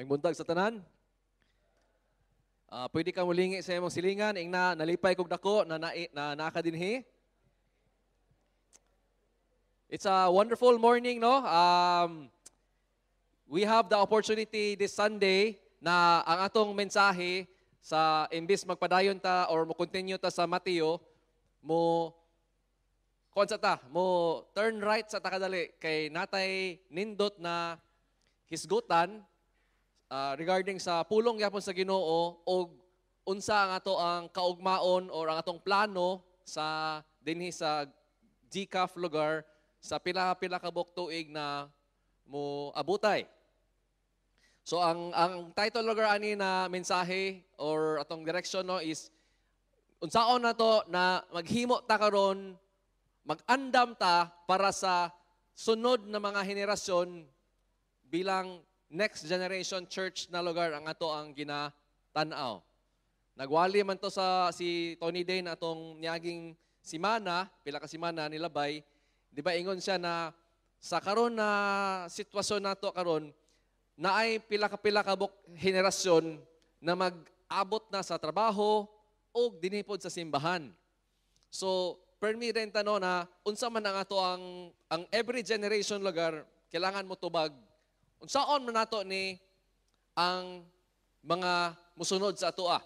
Maayong buntag sa tanan. Pwede ka mulingi sa imong silingan, ingna nalipay kog dako na naa ka dinhi. It's a wonderful morning, no? We have the opportunity this Sunday na ang atong mensahe sa imbis magpadayon ta or mo continue ta sa Mateo, mo kuan sa ta, mo turn right sa takadali kay natay nindot na hisgutan regarding sa pulong gyapon sa Ginoo og unsa ang ato ang kaugmaon or ang atong plano sa dinhi sa GCAF lugar sa pila-pila ka buok tuig na mo abutay. So ang title lugar ani na mensahe or atong direction, no, is unsaon nato na maghimo ta karon, mag-andam ta para sa sunod na mga henerasyon bilang next generation church na lugar ang ato ang ginatan-aw. Nagwali man to sa si Tony Day na atong niaging simana, pila ka simana nilabay, di ba ingon siya na sa karon na sitwasyon nato karon, naay pila ka buok henerasyon na mag-abot na sa trabaho o dinhi pod sa simbahan. So, permi rin tano na unsa man ang ato ang every generation lugar kailangan mo tubag unsaon man nato ni ang mga musunod sa atoa.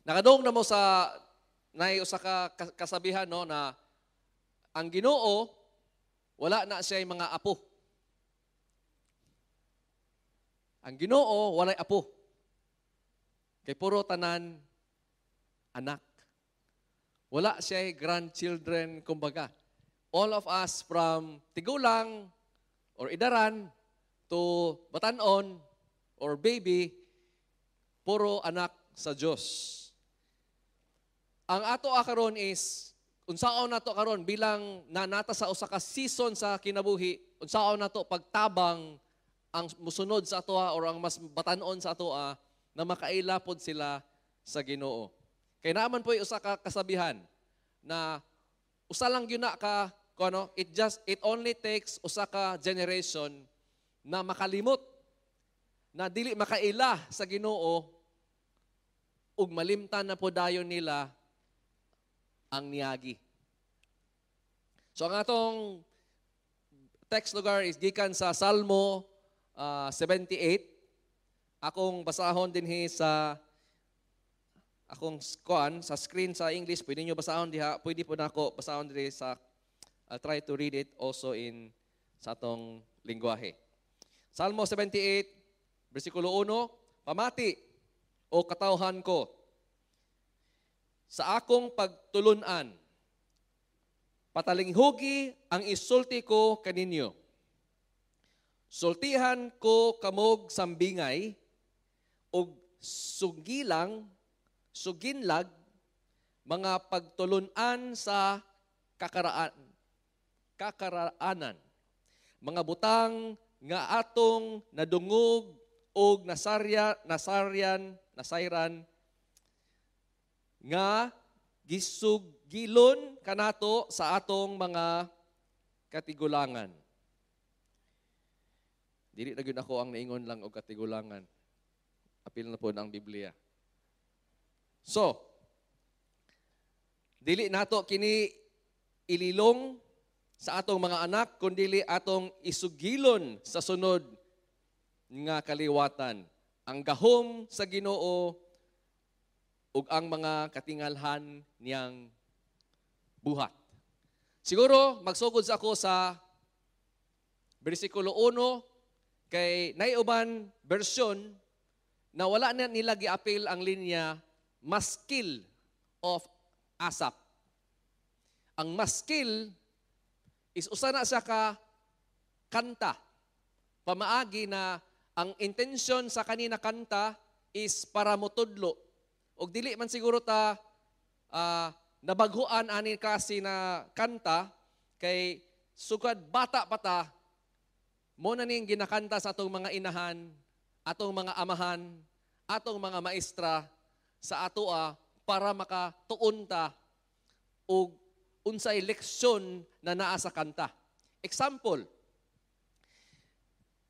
Nakadungog na mo sa nay usa ka kasabihan, no, na ang Ginoo wala na siya mga apo. Ang Ginoo walay apo. Kay puro tanan anak. Wala siya grandchildren kumbaga. All of us from tigulang or idaran to batanon or baby, puro anak sa Dios. Ang ato karon is unsaon nato karon bilang nanata sa usa ka season sa kinabuhi, unsaon nato pagtabang ang musunod sa atoa or ang mas batanon sa atoa na makaila pod sila sa Ginoo. Kay naaman po usa ka kasabihan na usa lang gyud na ka kuno, it only takes usa ka generation na makalimot na dili makaila sa Ginoo ug malimtan na po dayon nila ang niagi. So ang atong text lugar is gikan sa Salmo 78. Akong basahon dinhi sa akong kuan sa screen sa English, pwede niyo basahon diha, pwede po nako basahon diri sa I'll try to read it also in sa atong lingwahe. Salmo 78, versikulo 1, "Pamati, o katawhan ko, sa akong pagtulunan, patalinghugi ang isulti ko kaninyo. Sultihan ko kamog sambingay, ug sugilang, suginlag, mga pagtulunan sa kakaraanan. Mga butang nga atong nadungog og nasarya, nasaryan, nasayran, nga gisugilon kanato sa atong mga katigulangan." Dili na gyud ako ang naingon lang og katigulangan. Apil na po ang Biblia. So, dili nato kini ililong sa atong mga anak, kundili atong isugilon sa sunod nga kaliwatan ang gahom sa Ginoo ug ang mga katingalhan niyang buhat. Siguro magsugod sa ako sa bersikulo 1 kay nay uban version na wala na nila giapil ang linya Maskil of Asaph. Ang maskil is usa na siya ka kanta. Pamaagi na ang intention sa kanina kanta is para motudlo. Og dili man siguro ta nabaghuan ani klase na kanta kay sukad bata pa ta mo na ning ginakanta sa atong mga inahan, atong mga amahan, atong mga maestra sa atoa para makatuon ta og unsay leksyon na naa sa kanta. Example,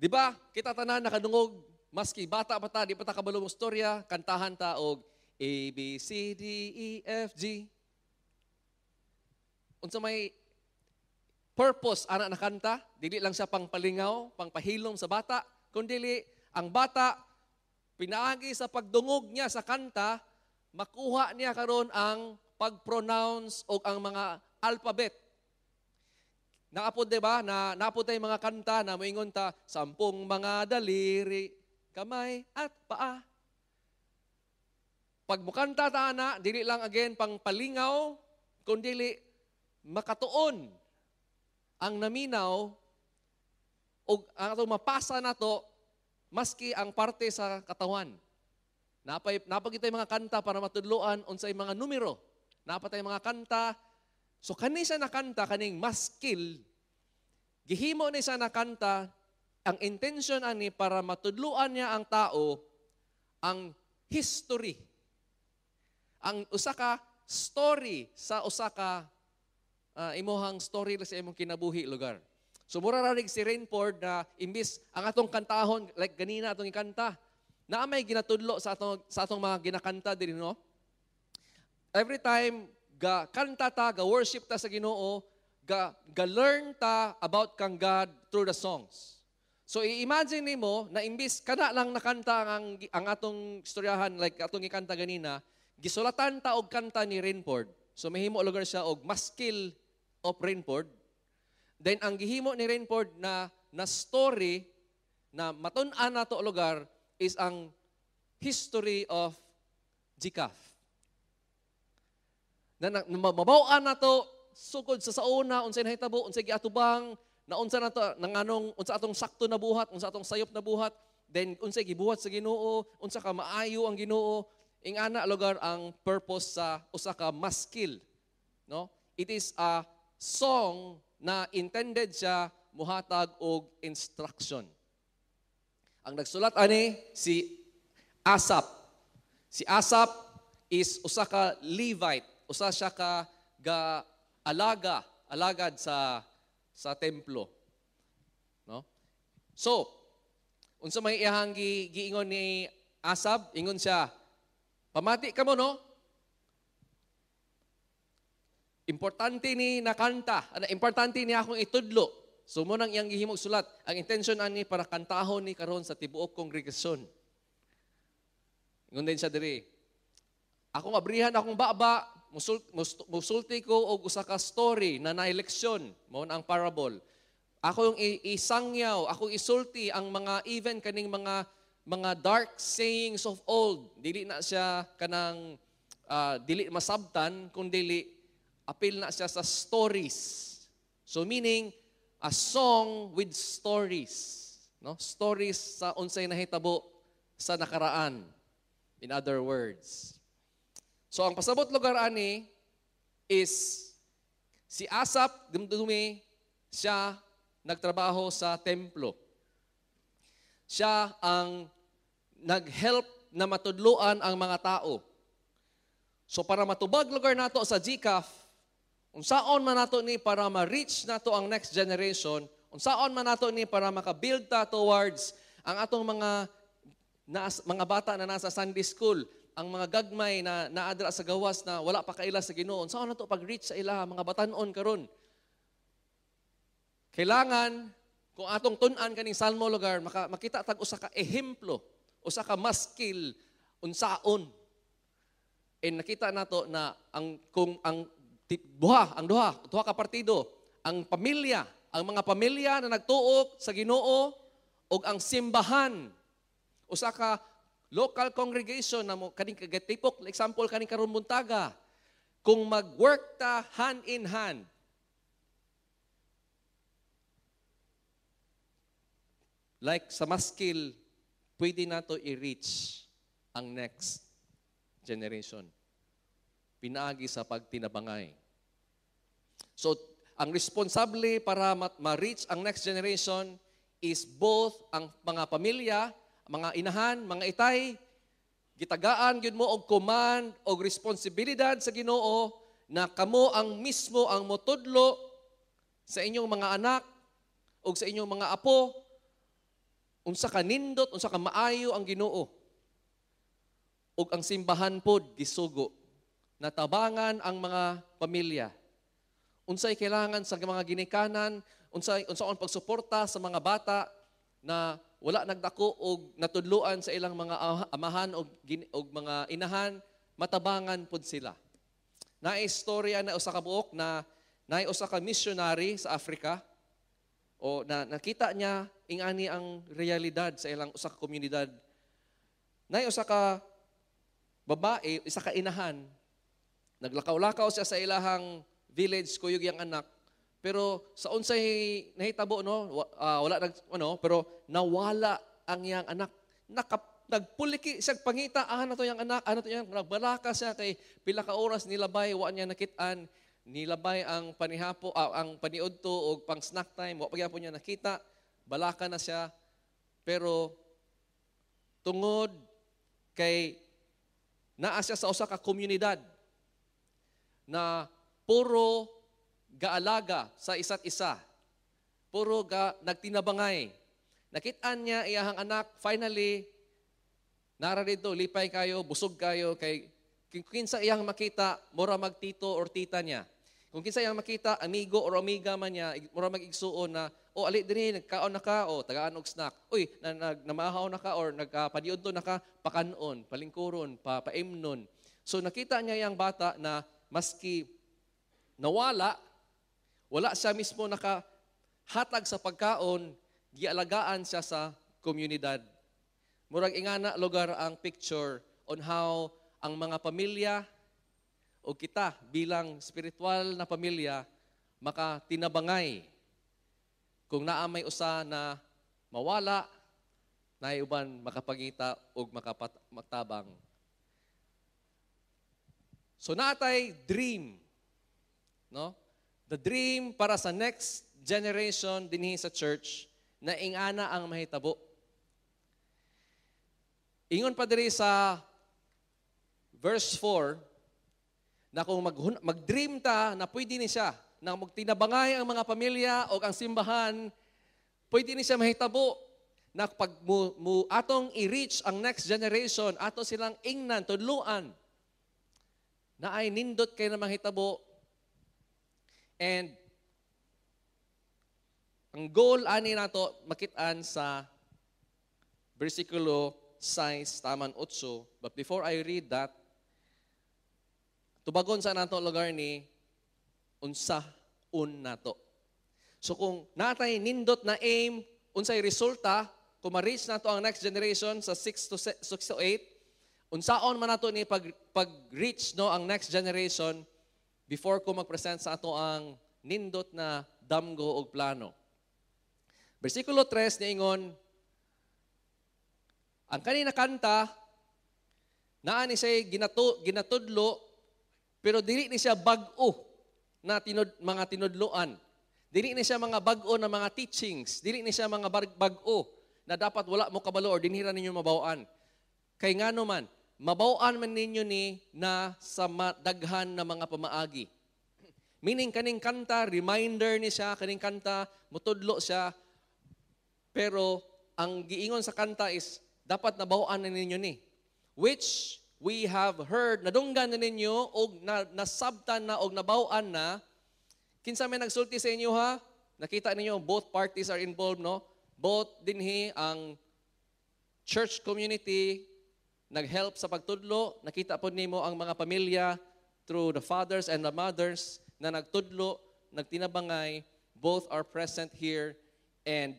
Di ba? Kita tanan nakadungog, maski bata pa ta, di pa ta kabalo mo storya, kantahan ta og A B C D E F G. Unsa may purpose ana na kanta? Dili lang siya pangpalingaw, pangpahilom sa bata, kundi ang bata pinaagi sa pagdungog niya sa kanta, makuha niya karon ang pag-pronounce o ang mga alphabet. Naapod, di ba? Na naapod tayo mga kanta na moingon ta, 10 mga daliri, kamay at paa. Pag mukanta ta ana, dili lang again pangpalingaw, kundi makatuon ang naminaw o ang atong mapasa nato maski ang parte sa katawan. Napagitay mga kanta para matudloan unsay mga numero. Napatay mga kanta. So kani siya nakanta kaning maskil, gihimo ni siya nakanta, ang intention ani para matudloan niya ang tao ang history. Ang usa ka story sa usa ka imuhang story sa imong kinabuhi lugar. So mura ra si Rainford na imbis ang atong kantahon like ganina atong ikanta, naa may ginatudlo sa atong mga ginakanta diri, no? Every time ga kanta ta, ga worship ta sa Ginoo, ga learn ta about kang God through the songs. So i-imagine nimo na imbis kana lang nakanta ang atong istoryahan like atong ikanta ganina, gisulatan ta og kanta ni Rainford. So mahimo lugar siya og Maskil of Rainford. Then ang gihimo ni Rainford na story na matun-an nato lugar is ang history of GCAF. Na mabaw-an nato sugod sa sauna unsay nahitabo, unsay giatubang, na unsa nato nanganong unsa atong sakto na buhat, unsa atong sayop na buhat, then unsay gibuhat sa Ginoo, unsa ka maayo ang Ginoo. Ingana lugar ang purpose sa usa ka maskil, no? It is a song na intended siya muhatag og instruction. Ang nagsulat ani si Asap. Si Asap is usa ka Levite, usa siya ka ga alaga, alagad sa templo, no? So, unsa may iyahang giingon ni Asap? Ingon siya, pamati kamo, no? Importante ni nakanta, importante ni akong itudlo. So mo nang iyang gihimog sulat. Ang intention ani para kantahon ni karon sa tibuok kongregasyon. Ingon din siya diri. Akong abrihan akong baba, musulti ko og usa ka story na naeleksyon, mao na ang parable. Ako yung isangyaw, akong isulti ang mga even kaning mga dark sayings of old. Dili na siya kanang dili masabtan, kung dili apil na siya sa stories. So meaning a song with stories, no? Stories sa unsay nahitabo sa nakaraan. In other words. So ang pasabot lugar ani is si Asap, dumdumi siya nagtrabaho sa templo. Siya ang nag-help na matudloan ang mga tao. So para matubag lugar nato sa GCAF, unsaon man nato ni para ma-reach nato ang next generation, unsaon man nato ni para maka-build ta towards ang atong mga bata na nasa Sunday school, ang mga gagmay na naadra sa gawas na wala pa kaila sa Ginoo, unsaon nato pag-reach sa ila mga batan-on karon? Kailangan kung atong tun-an kaning Salmo lugar, makita tag usa ka ehemplo, usa ka maskil unsaon. And nakita nato na ang kung ang buha, ang duha ka partido, ang pamilya, ang mga pamilya na nagtuok sa Ginoo ug ang simbahan, usa ka local congregation na mo kaning kagatipok, example kaning karon buntaga, kung mag-work ta hand in hand, like sa maskil, pwede nato i-reach ang next generation. Pinaagi sa pagtinabangay. So, ang responsable para ma-reach ang next generation is both ang mga pamilya, mga inahan, mga itay, gitagaan gyud mo og command og responsibilidad sa Ginoo na kamo ang mismo ang motudlo sa inyong mga anak o sa inyong mga apo Unsa ka nindot, unsa ka maayo ang Ginoo. Ug ang simbahan pod gisugo natabangan ang mga pamilya. Unsay kailangan sa mga ginikanan, unsay unsaon pagsuporta sa mga bata na wala nagdako og natudloan sa ilang mga amahan og mga inahan, matabangan pod sila. Naay istorya na usa ka buok na naay usa ka missionary sa Africa o na nakita niya ingani ang realidad sa ilang usa ka komunidad. Naay usa ka babae, isa ka inahan, naglakaw-lakaw siya sa ilahang village kuyog iyang anak, pero sa unsay nahitabo, no, wala nag ano, pero nawala ang iyang anak. Nagpuliki siya pangita, ah, na to iyang anak, ano to iyang, nagbalaka siya kay pila ka oras nilabay, wa niya nakit-an, nilabay ang panihapo, ang paniudto og pang snack time, wa pa gyapon niya nakita, balaka na siya. Pero tungod kay naa siya sa usa ka komunidad na puro gaalaga sa isa't isa, puro ga nagtinabangay. Nakitaan niya iyahang anak, finally, nara dito, lipay kayo, busog kayo, kay kinsa iyang makita, mura magtito or tita niya. Kung kinsa iyang makita, amigo or amiga man niya, mura mag-igsuon na, "Oh, ali dinhi, nagkaon na ka, o tagaan og snack. Uy, namahaw na ka or nagpaniudto na ka, pakanon, palingkuron, paimnon." So nakita niya iyang bata na maski nawala, wala siya mismo nakahatag sa pagkaon, gialagaan siya sa komunidad. Murag ingana lugar ang picture on how ang mga pamilya o kita bilang spiritual na pamilya makatinabangay kung naa may usa na mawala, naay uban makapangita og magtabang. So natay dream, no? The dream para sa next generation dinhi sa church na ingana ang mahitabo. Ingon pa diri sa verse 4 na kung mag-dream ta na pwede ni siya na magtinabangay ang mga pamilya o ang simbahan, pwede ni siya mahitabo na pag mo atong i-reach ang next generation, ato silang ingnan, tudluan, na ay nindot kay na mahitabo. And ang goal ani nato makitaan sa versikulo 6 taman 8. But before I read that, tubagon sa nato lugar ni unsa un nato. So kung natay nindot na aim, unsay resulta kung ma-reach nato ang next generation sa 6 to 8, unsaon man nato ni pag-reach, no, ang next generation before ko mag-present sa ato ang nindot na damgo og plano. Versikulo 3 niingon, ang kanina kanta, naa ni siya ginatudlo, pero dili ni siya bag-o na mga tinudloan. Dili ni siya mga bag-o na mga teachings. Dili ni siya mga bag-o na dapat wala mo kabalo or dinhira ninyo mabawaan. Kay ngano man, mabawaan man ninyo ni na sa daghan na mga pamaagi. Meaning, kaning kanta, reminder ni siya, kaning kanta, mutudlo siya, pero ang giingon sa kanta is, dapat nabawaan na ninyo ni. Which we have heard, nadunggan na ninyo, og nasabtan na, og nabawaan na. Kinsa may nagsulti sa inyo, ha? Nakita ninyo, both parties are involved, no? Both dinhi ang church community nag-help sa pagtudlo. Nakita po nimo ang mga pamilya through the fathers and the mothers na nagtudlo, nagtinabangay, both are present here. And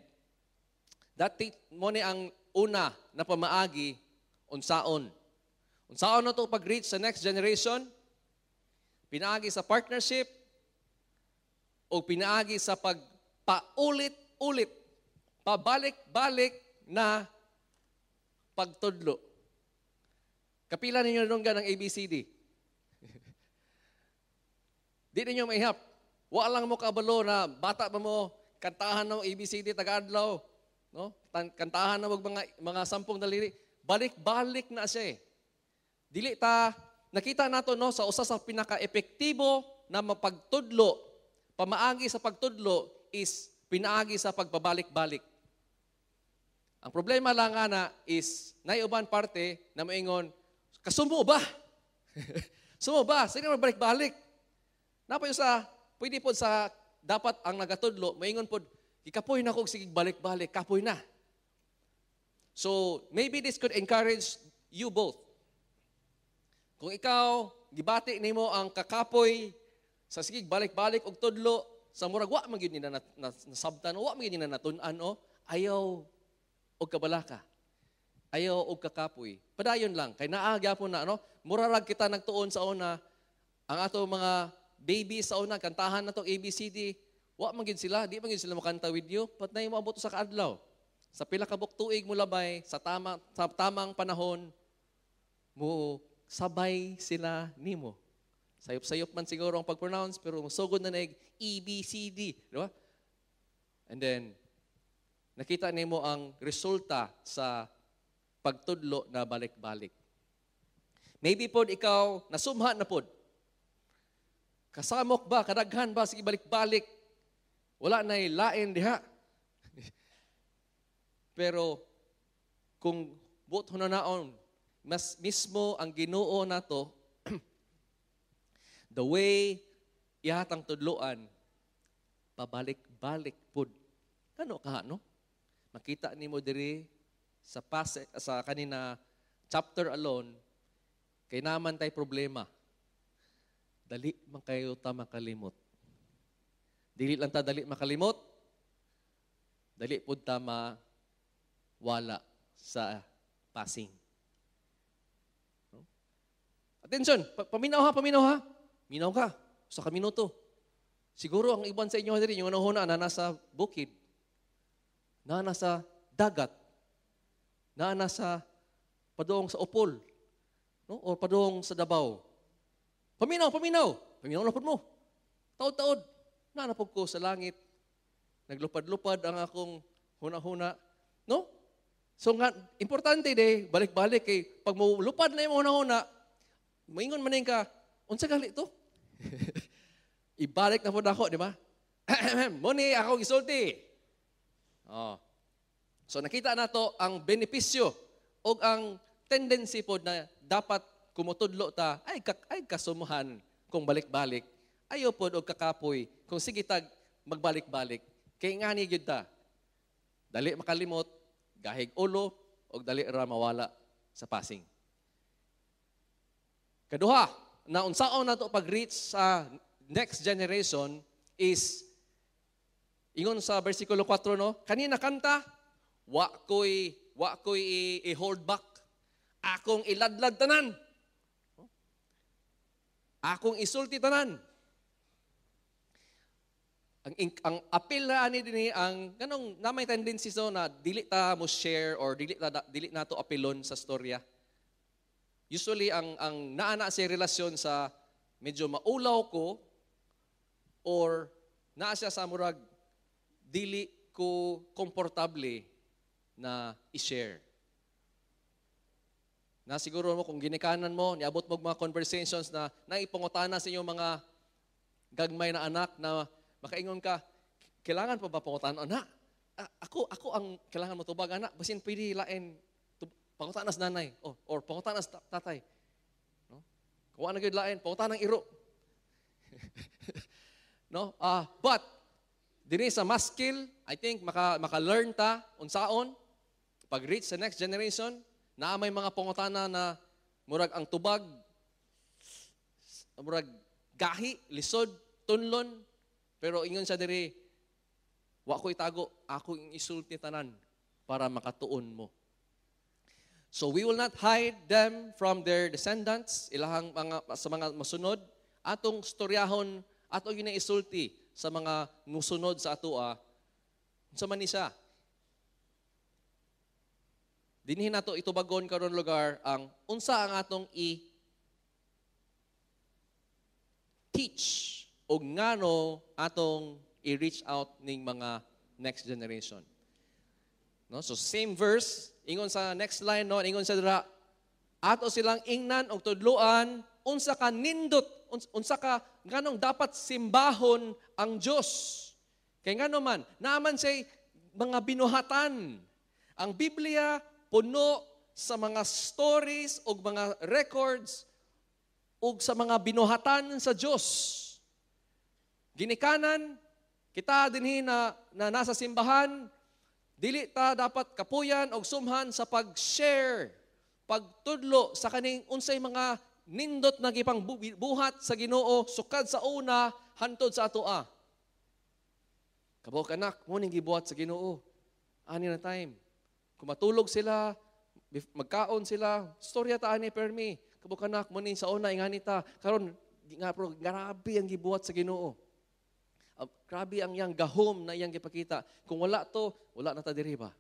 that mo ni ang una na pamaagi, unsaon. Unsaon na to pag-reach sa next generation? Pinaagi sa partnership o pinaagi sa pagpaulit-ulit, pabalik-balik na pagtudlo. Kapila ninyo nadunggan ng ABCD? Di ninyo maihap. Wa lang mo kabalo na bata pa mo, kantahan na mo ABCD taga-adlaw. No? Kantahan na mo mga 10 daliri. Balik-balik na siya eh. Dili ta, nakita nato, no, sa usa sa pinaka-epektibo na mapagtudlo, pamaagi sa pagtudlo is pinaagi sa pagpabalik-balik. Ang problema lang ana is nay uban parte na moingon, "Kasumo ba? Sumo ba? Sige, magbalik-balik." Napay sa pwede pod sa dapat ang nagatudlo moingon pod, "Gikapoy na ko sige balik-balik, kapoy na." So maybe this could encourage you both. Kung ikaw gibati nimo ang kakapoy sa sige balik-balik og tudlo sa murag wa man gyud nila nasabtan, wa man gyud nila natun-an, o ayaw og kabalaka. Ayaw og kakapoy. Padayon lang kay naa gyapon na, no? Mura rag kita nagtuon sa una, ang ato mga baby sa una, kantahan na to ABCD, wa man gyud sila, di man gyud sila makanta with you, but nay moabot sa kaadlaw. Sa pila ka buok tuig mo labay, sa tamang panahon mo sabay sila nimo. Sayop-sayop man siguro ang pag-pronounce, pero sugod na nag E, B, C, D. Di ba? And then, nakita nimo ang resulta sa pagtudlo na balik-balik. Maybe pod ikaw, nasumha na pod. Kasamok ba, kadaghan ba, sige balik-balik. Wala na lain diha. Pero kung buot hunanaon, mas mismo ang Ginoo nato, the way ihatang tudloan, pabalik-balik pud. Kano ka, no? Makita nimo diri sa pase, sa kanina chapter alone, kay naman tay problema. Dali man kayo ta makalimot. Dili lang ta dali makalimot, dali pud ta mawala sa passing. No? Attention, paminaw ha, paminaw ha. Minaw ka, sa ka minuto. Siguro ang iban sa inyo diri, yung unahuna na nasa bukid, na nasa dagat, na nasa padong sa Opol, no? O padong sa Davao. Paminaw, paminaw. Paminaw na pud mo. Taod-taod. Naa na pud ko sa langit. Naglupad-lupad ang akong huna-huna. No? So nga, importante de, balik-balik kay pag mo lupad na imong huna-huna, moingon man ka, "Unsa gali to?" Ibalik na pud ako, di ba? Mo ni ako gisulti. Oh. So nakita nato ang benepisyo o ang tendency pod na dapat kumutudlo ta ay kasumuhan kung balik-balik. Ayo pod og kakapoy kung sige tag magbalik-balik. Kay ngani gyud ta. Dali makalimot, gahig ulo og dali ra mawala sa passing. Kaduha, na unsaon nato pag-reach sa next generation is ingon sa versikulo 4, no, kanina kanta, Wa ko'y i-hold back. Akong iladlad tanan. Akong isulti tanan." Ang appeal na ani dinhi, ang ganong na may tendency so na dili ta mo share or dili nato apilon sa storya. Usually ang naa na sa relasyon sa medyo maulaw ko or naa siya sa murag dili ko komportable na i-share. Na siguro mo kung ginikanan mo, niabot mo mga conversations na naipangutana sa inyong mga gagmay na anak na makaingon ka, "Kailangan pa ba pangutana na? Ako ang kailangan mo tubag anak, basin pwede lain pangutana sa nanay oh, or pangutana sa tatay." No? Kung ano gyud lain, pangutana ng iro. No? But dinhi sa maskil, I think maka-learn ta unsaon pag reach sa next generation na may mga pangutana na murag ang tubag murag gahi, lisod, tunlon, pero ingon sa diri, "Wa ko itago, ako ing isulti tanan para makatuon mo." So we will not hide them from their descendants, ilahang mga sa mga masunod, atong storyahon, ato gyud isulti sa mga musunod sa atoa. Unsa man ni siya? Dinhi nato itubagon karon lugar ang unsa ang atong i teach og ngano atong i-reach out ning mga next generation. No? So same verse, ingon sa next line, no, ingon sa dira, ato silang ingnan og tudloan unsa ka nindot, unsa ka nganong dapat simbahon ang Dios. Kay ngano man, naaman say mga binuhatan. Ang Biblia puno sa mga stories ug mga records ug sa mga binuhatan sa Dios. Ginikanan, kita dinhi na nasa simbahan, dili ta dapat kapuyan og sumhan sa pag-share, pagtudlo sa kaning unsay mga nindot na gipang buhat sa Ginoo sukad sa una hantod sa atoa. Kabaw ka, anak, mo ning gibuhat sa Ginoo. Ani na time. Kung matulog sila, magkaon sila, storya ta ani permi. Kabaw ka, anak, mo ning sa una ingani ta. Karon nga pero grabe ang gibuhat sa Ginoo. Grabe ang iyang gahom na iyang gipakita. Kung wala to, wala na ta diri ba?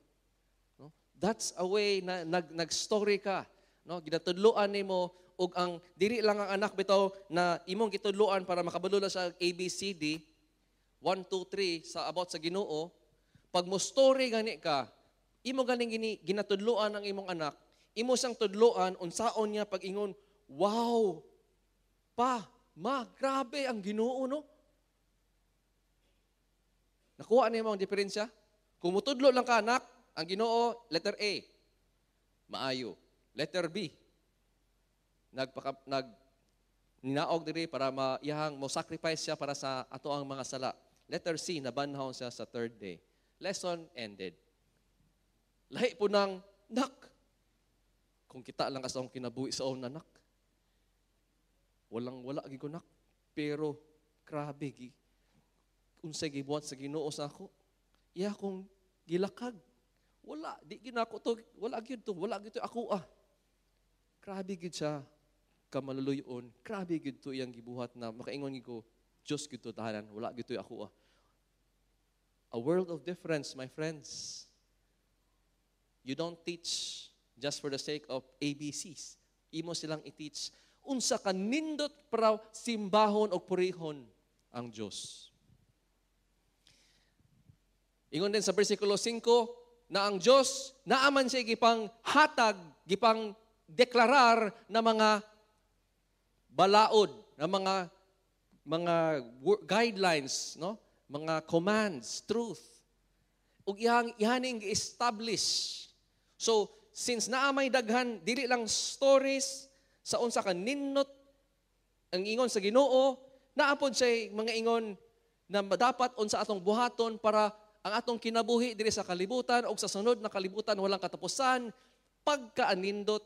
No? That's a way na nag-story ka, no? Ginatudloan nimo ug ang dili lang ang anak bitaw na imong gitudloan para makabalo lang sa A B C D 1 2 3 sa about sa Ginoo. Pag mo story gani ka, imo ganing ginatudloan ang imong anak, imo siyang tudloan unsaon niya pag-ingon, "Wow, pa, ma, grabe ang Ginoo, no?" Nakuha nimo ang diferensya? Kung mutudlo lang ka, anak, ang Ginoo, letter A, maayo. Letter B, ninaog diri para maiyahang mo sacrifice siya para sa ato ang mga sala. Letter C, nabanhaw siya sa third day. Lesson ended. Lahi po ng, nak, kung kita lang ka sa akong kinabuhi sa una, nak, walang wala gi ko, nak, pero grabe gi, unsay gibuhat sa Ginoo sa ako, iya akong gilakag. Wala, di gyud nako to, wala gyud to, wala gyud to ako ah. Grabe gyud siya kamaluluyon, grabe gyud to iyang gibuhat na makaingon gyud ko, Diyos gyud to tahanan, wala gyud to ako ah. A world of difference, my friends. You don't teach just for the sake of ABCs. Imo silang i-teach unsa ka nindot para simbahon o purihon ang Diyos. Ingon din sa versikulo 5 na ang Diyos naaman siya gipang hatag, gipang deklarar na mga balaod, na mga guidelines, no? Mga commands, truth. Ug iyang ihaning gi-establish. So, since naa may daghan dili lang stories sa unsa ka nindot ang ingon sa Ginoo, naa pod siya mga ingon na dapat unsa atong buhaton para ang atong kinabuhi diri sa kalibutan o sa sunod na kalibutan walang katapusan, pagkaanindot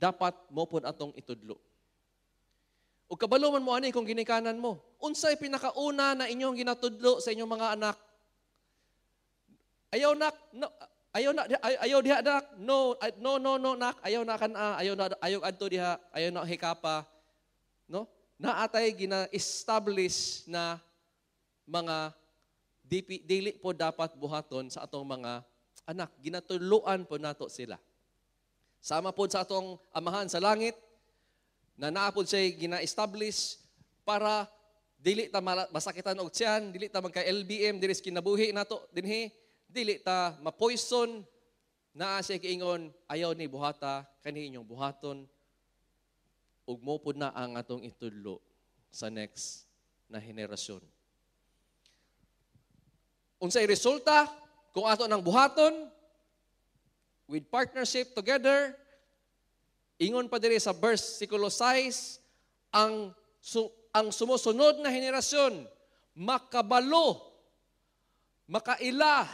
dapat mo pod atong itudlo. Ug kabalo man mo ani kung ginikanan mo, unsay pinakauna na inyong ginatudlo sa inyong mga anak? Ayaw nak, no, ayaw na, ayaw diha nak, no, no, no, no nak, ayaw na kan ayaw na, ayaw adto diha, ayaw na hikapa, no? Naatay gina-establish na mga dili po dapat buhaton sa atong mga anak. Ginatuluan po nato sila. Sama po sa atong amahan sa langit, na naa po siya gina-establish para dili ta masakitan og tiyan, dili ta magka-LBM, dili sa kinabuhi nato dinhi, dili ta ma-poison, naa siya giingon, ayaw ni buhata, kani inyong buhaton, ug mo pud na ang atong itudlo sa next na henerasyon. Unsay resulta kung ato nang buhaton with partnership together, ingon pa diri sa verse 6, ang sumusunod na henerasyon makabalo, makaila,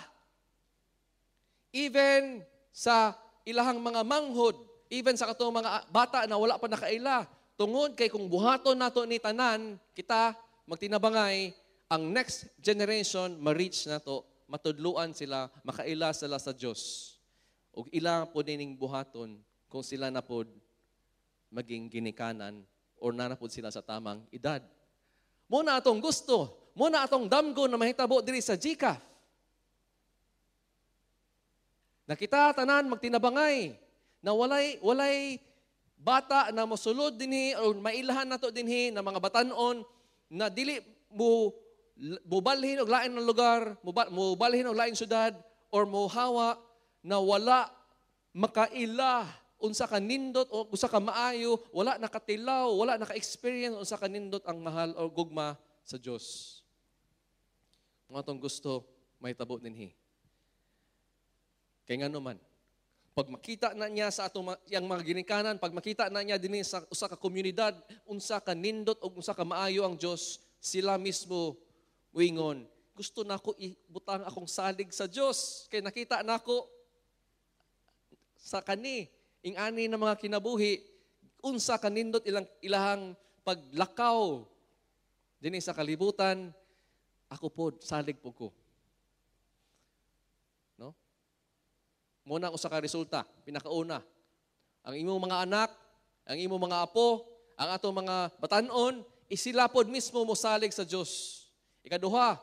even sa ilahang mga manghod, even sa katong mga bata na wala pa nakaila, tungod kay kung buhaton nato ni tanan, kita magtinabangay, ang next generation ma-reach nato, matudluan sila, makaila sila sa Dios. Ug ila po dining buhaton kung sila na pod maging ginikanan or na pod sila sa tamang edad. Mo na atong gusto, mo na atong damgo na mahitabo diri sa GCAF. Na kita tanan magtinabangay na walay bata na mosulod dinhi o mailahan nato dinhi na mga batan-on na dili mo mubalhin og lain ng lugar, mubalhin og lain syudad or mohawa na wala makaila unsa ka nindot o unsa ka maayo, wala nakatilaw, wala naka-experience unsa ka nindot ang mahal o gugma sa Dios. Mga atong gusto mahitabo dinhi. Kay ngano man, pag makita na niya sa atong yang mga ginikanan, pag makita na niya dinhi sa usa ka komunidad, unsa ka nindot o unsa ka maayo ang Dios, sila mismo muingon, "Gusto nako ibutang akong salig sa Dios kay nakita nako sa kani ing-ani na mga kinabuhi, unsa ka nindot ilang ilahang paglakaw dinhi sa kalibutan. Ako pod, salig po ko." No? Muna usa ka resulta, pinakauna. Ang imong mga anak, ang imong mga apo, ang atong mga batanon, isila pod mismo mosalig sa Dios. Ikaduha,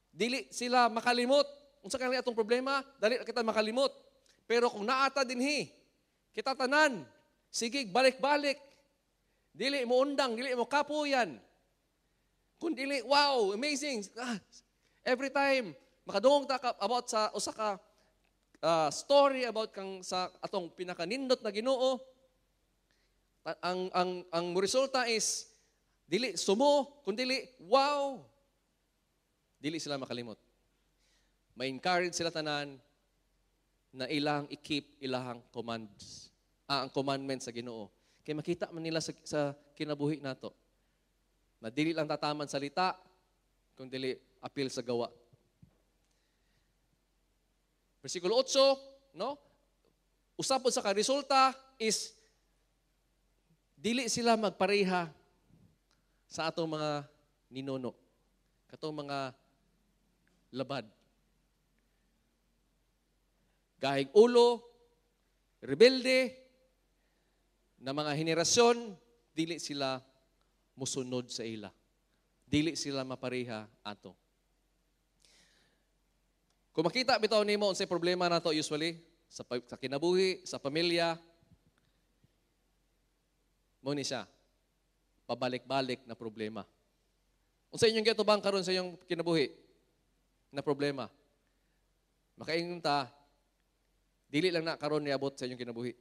dili sila makalimot. Unsa kani atong problema? Dali kita makalimot. Pero kung naata dinhi, kita tanan, sige balik-balik. Dili mo undang, dili mo kapuyan. Kung dili, wow, amazing. Ah, every time makadungog ta about sa usa ka story about kang sa atong pinakanindot na Ginoo, ang resulta is dili sumo, kun dili wow. Dili sila makalimot. Ma-encourage sila tanan na ilang i-keep ilahang commands, ang commandments sa Ginoo. Kay makita man nila sa kinabuhi nato na dili lang tataman salita, kung dili apil sa gawa. Versikulo 8, no? Usa pod sa ka-resulta is dili sila magpareha sa atong mga ninuno. Katong mga labad. Gahig ulo, rebelde, na mga henerasyon, dili sila musunod sa ila. Dili sila mapareha ato. Kung makita bitaw nimo unsay problema nato usually sa kinabuhi, sa pamilya, mo ni siya pabalik-balik na problema. Unsa inyong giatubang karon sa inyong kinabuhi na problema? Makaingon ta, dili lang na karon niabot sa inyong kinabuhi.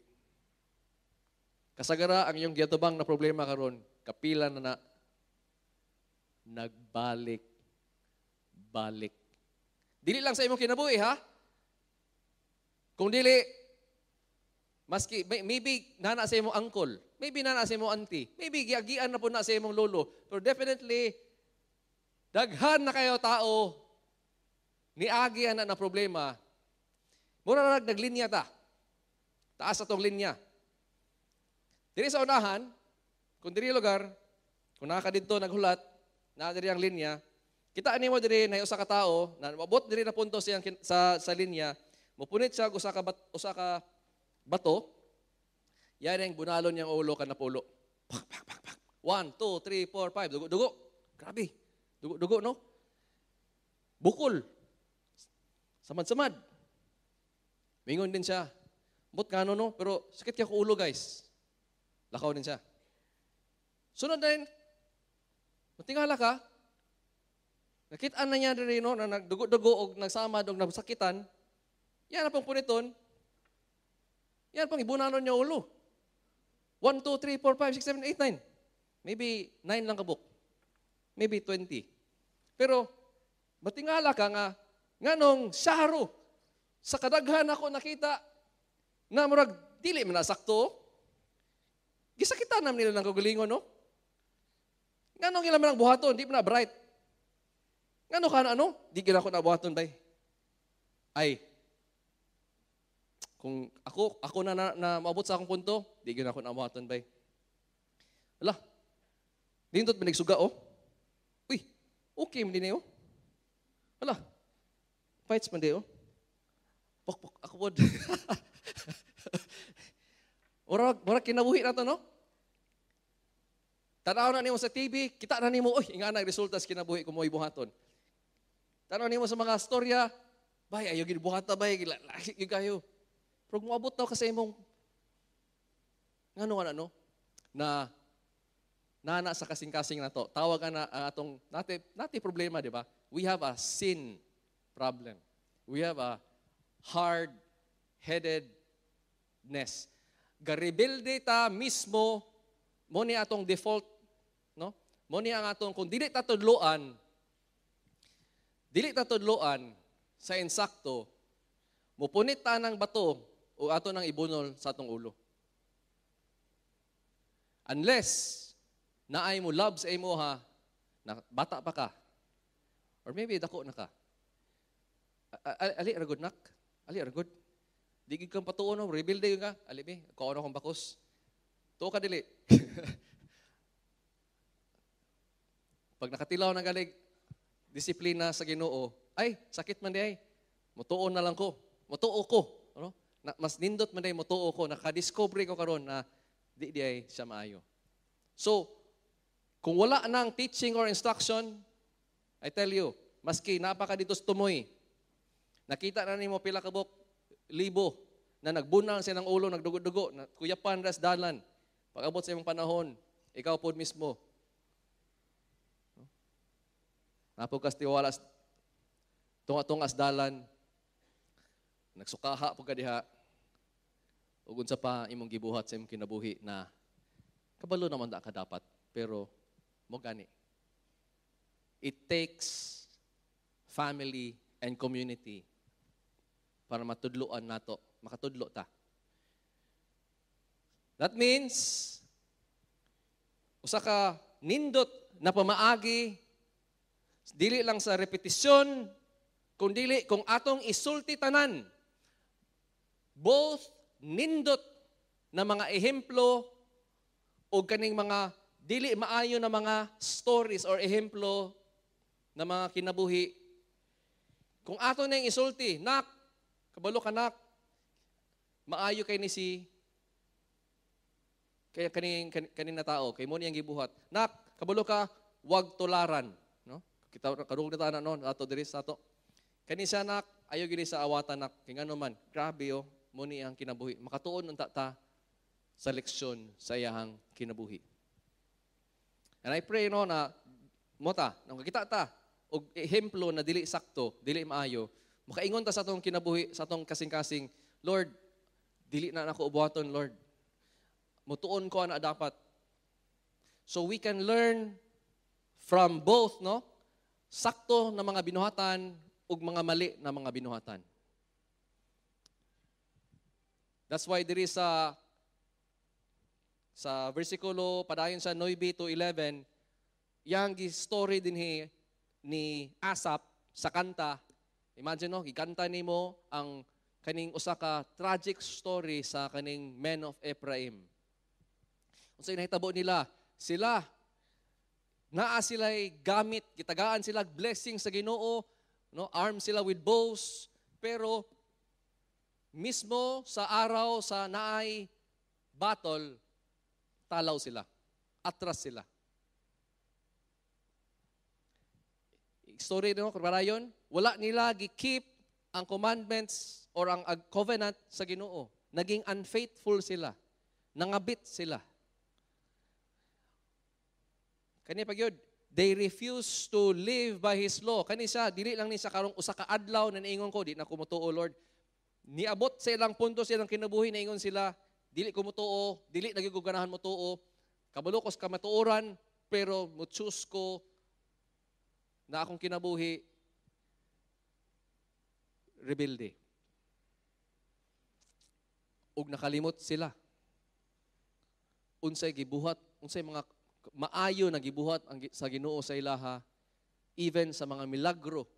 Kasagara ang inyong giatubang na problema karon, kapila na na nagbalik balik. Dili lang sa imong kinabuhi, ha? Kung dili maski maybe nana sa imong uncle, maybe nana sa imong auntie, maybe giagian na po na sa imong lolo, pero definitely daghan na kayo tao niagi ana na problema. Mura na naglinya ta. Taas atong linya. Diri sa unahan, kung diri lugar, kung naa ka didto naghulat, naa diri ang linya, kita nimo diri na usa ka tawo na moabot diri na punto siyang sa linya, mopunit siya og usa ka bato, yan ang bunalon niyang ulo ka napulo. Pak, pak, pak, pak. One, two, three, four, five. Dugo, dugo. Grabe. Dugo, dugo, no? Bukol. Samad-samad. Mingon din siya. But ngano, no? Pero sakit kaya ko ulo, guys. Lakaw din siya. Sunod din, matingala ka, nakita na niya diri, no, na nagdugo-dugo og nagsamad og nagsakitan, yan na pong puniton, yan pong ibunanon niya ulo. 1, 2, 3, 4, 5, 6, 7, 8, 9. Maybe 9 lang kabuk. Maybe 20. Pero, matingala ka nga, nganong saro, sa kadaghan ako nakita, na murag, dili man na sakto. Gisakitan naman nila ng kagalingon, no? Nganong ila man ang buhaton, di man na bright. Ngano ka na ano? Di gina ako na buhaton, bay. Ay, kung ako na maabot sa akong punto, di gina ako na buhaton, bay. Wala. Nindot man nagsuga, oh. Uy, okay man din eh, oh. Wala. Fights man di, oh. Pok, pok, ako pod. Murag kinabuhi na to, no? Tanaw na nimo sa TV, kita na nimo, uy, nga na resulta sa kinabuhi kung mo'y buhaton. Tanaw nimo sa mga storya, bay, ayaw gid buhata, bay, lagi gyud kayo. Pero kung moabot daw kasi imong, ngano nga na, no? Na, nana sa kasing-kasing na to, tawag na ang atong, nati problema, di ba? We have a sin problem. We have a hard-headedness. Garebelde ta mismo, mo ni atong default, no? Mo ni ang atong, kung dili ta tudloan sa insakto, Mupunit ta ng bato o ato nang ibunol sa atong ulo. Unless naay mo love sa imo ha, na bata pa ka, or maybe dako na ka. Ali ra gud, nak. Ali ra gud. Di gid kang patuon, no, rebuild ka. Ali bi, kuno akong bakos. Tuo ka dili. Pag nakatilaw na galig, disiplina sa Ginoo, ay, sakit man di ay. Mutuon na lang ko. Mutuo ko. Ano? Na, mas nindot man di ay, mutuo ko. Nakadiscover ko karon na di di ay siya maayo. So, kung wala nang teaching or instruction, I tell you, maski napaka dito sa tumoy, nakita na nimo pila ka buok libo na nagbunal siya ng ulo, nagdugo-dugo, na kuyapan ras dalan. Pag-abot sa imong panahon, ikaw pod mismo. Napog kas tiwala tunga-tunga sa dalan, nagsukaha po ka diha, ug unsa pa imong gibuhat sa imong kinabuhi na kabalo naman da ka dapat, pero mo gani. It takes family and community para matudloan nato, makatudlo ta. That means, usa ka nindot na pamaagi, dili lang sa repetisyon, kung dili, kung atong isulti tanan, both nindot na mga ehemplo o kaning mga dili maayo na mga stories or ehemplo na mga kinabuhi. Kung ato na yung isulti, nak, kabalo ka nak, maayo kay ni si, kaya kaning na tao, kay mo niyang gibuhat. Nak, kabalo ka, wag tularan. No? Kita, karug na tanan, no? Ato diri sa ato. Kani siya nak, ayo gini sa awatan nak, kay ngano man, grabe oh, mo ni ang kinabuhi. Makatuon unta ta sa leksyon sa iyahang kinabuhi. And I pray no na mo ta, nang kakita ta og ehemplo na dili sakto, dili maayo, makaingon ta sa atong kinabuhi, sa atong kasing-kasing, Lord, dili na nako ubuhaton, Lord. Mutuon ko ana dapat. So we can learn from both, no? Sakto na mga binuhatan ug mga mali na mga binuhatan. That's why there is a sa versikulo padayon sa 9 to 11, yang story dinhi ni Asap sa kanta. Imagine no, gikanta nimo ang kaning usa ka tragic story sa kaning men of Ephraim. Unsay nahitabo nila? Sila naa sila'y gamit, gitagaan sila blessing sa Ginoo, no, armed sila with bows, pero mismo sa araw sa naay battle, talaw sila, atras sila. Story no, karayon, wala nila gi-keep ang commandments or ang covenant sa Ginoo. Naging unfaithful sila. Nangabit sila. Kani pag yun, they refuse to live by His law. Kani siya, dili lang ni sa karong usa ka adlaw na niingon ko, di na kumutuo, Lord. Niabot sa ilang punto sa ilang kinabuhi, niingon sila, dili ko mutuo, dili nagiguganahan mutuo, kabalo ko sa kamatuoran, pero mo-choose ko na akong kinabuhi, rebelde. Ug nakalimot sila. Unsay gibuhat, unsay mga maayo na gibuhat ang sa Ginoo sa ilaha, even sa mga milagro.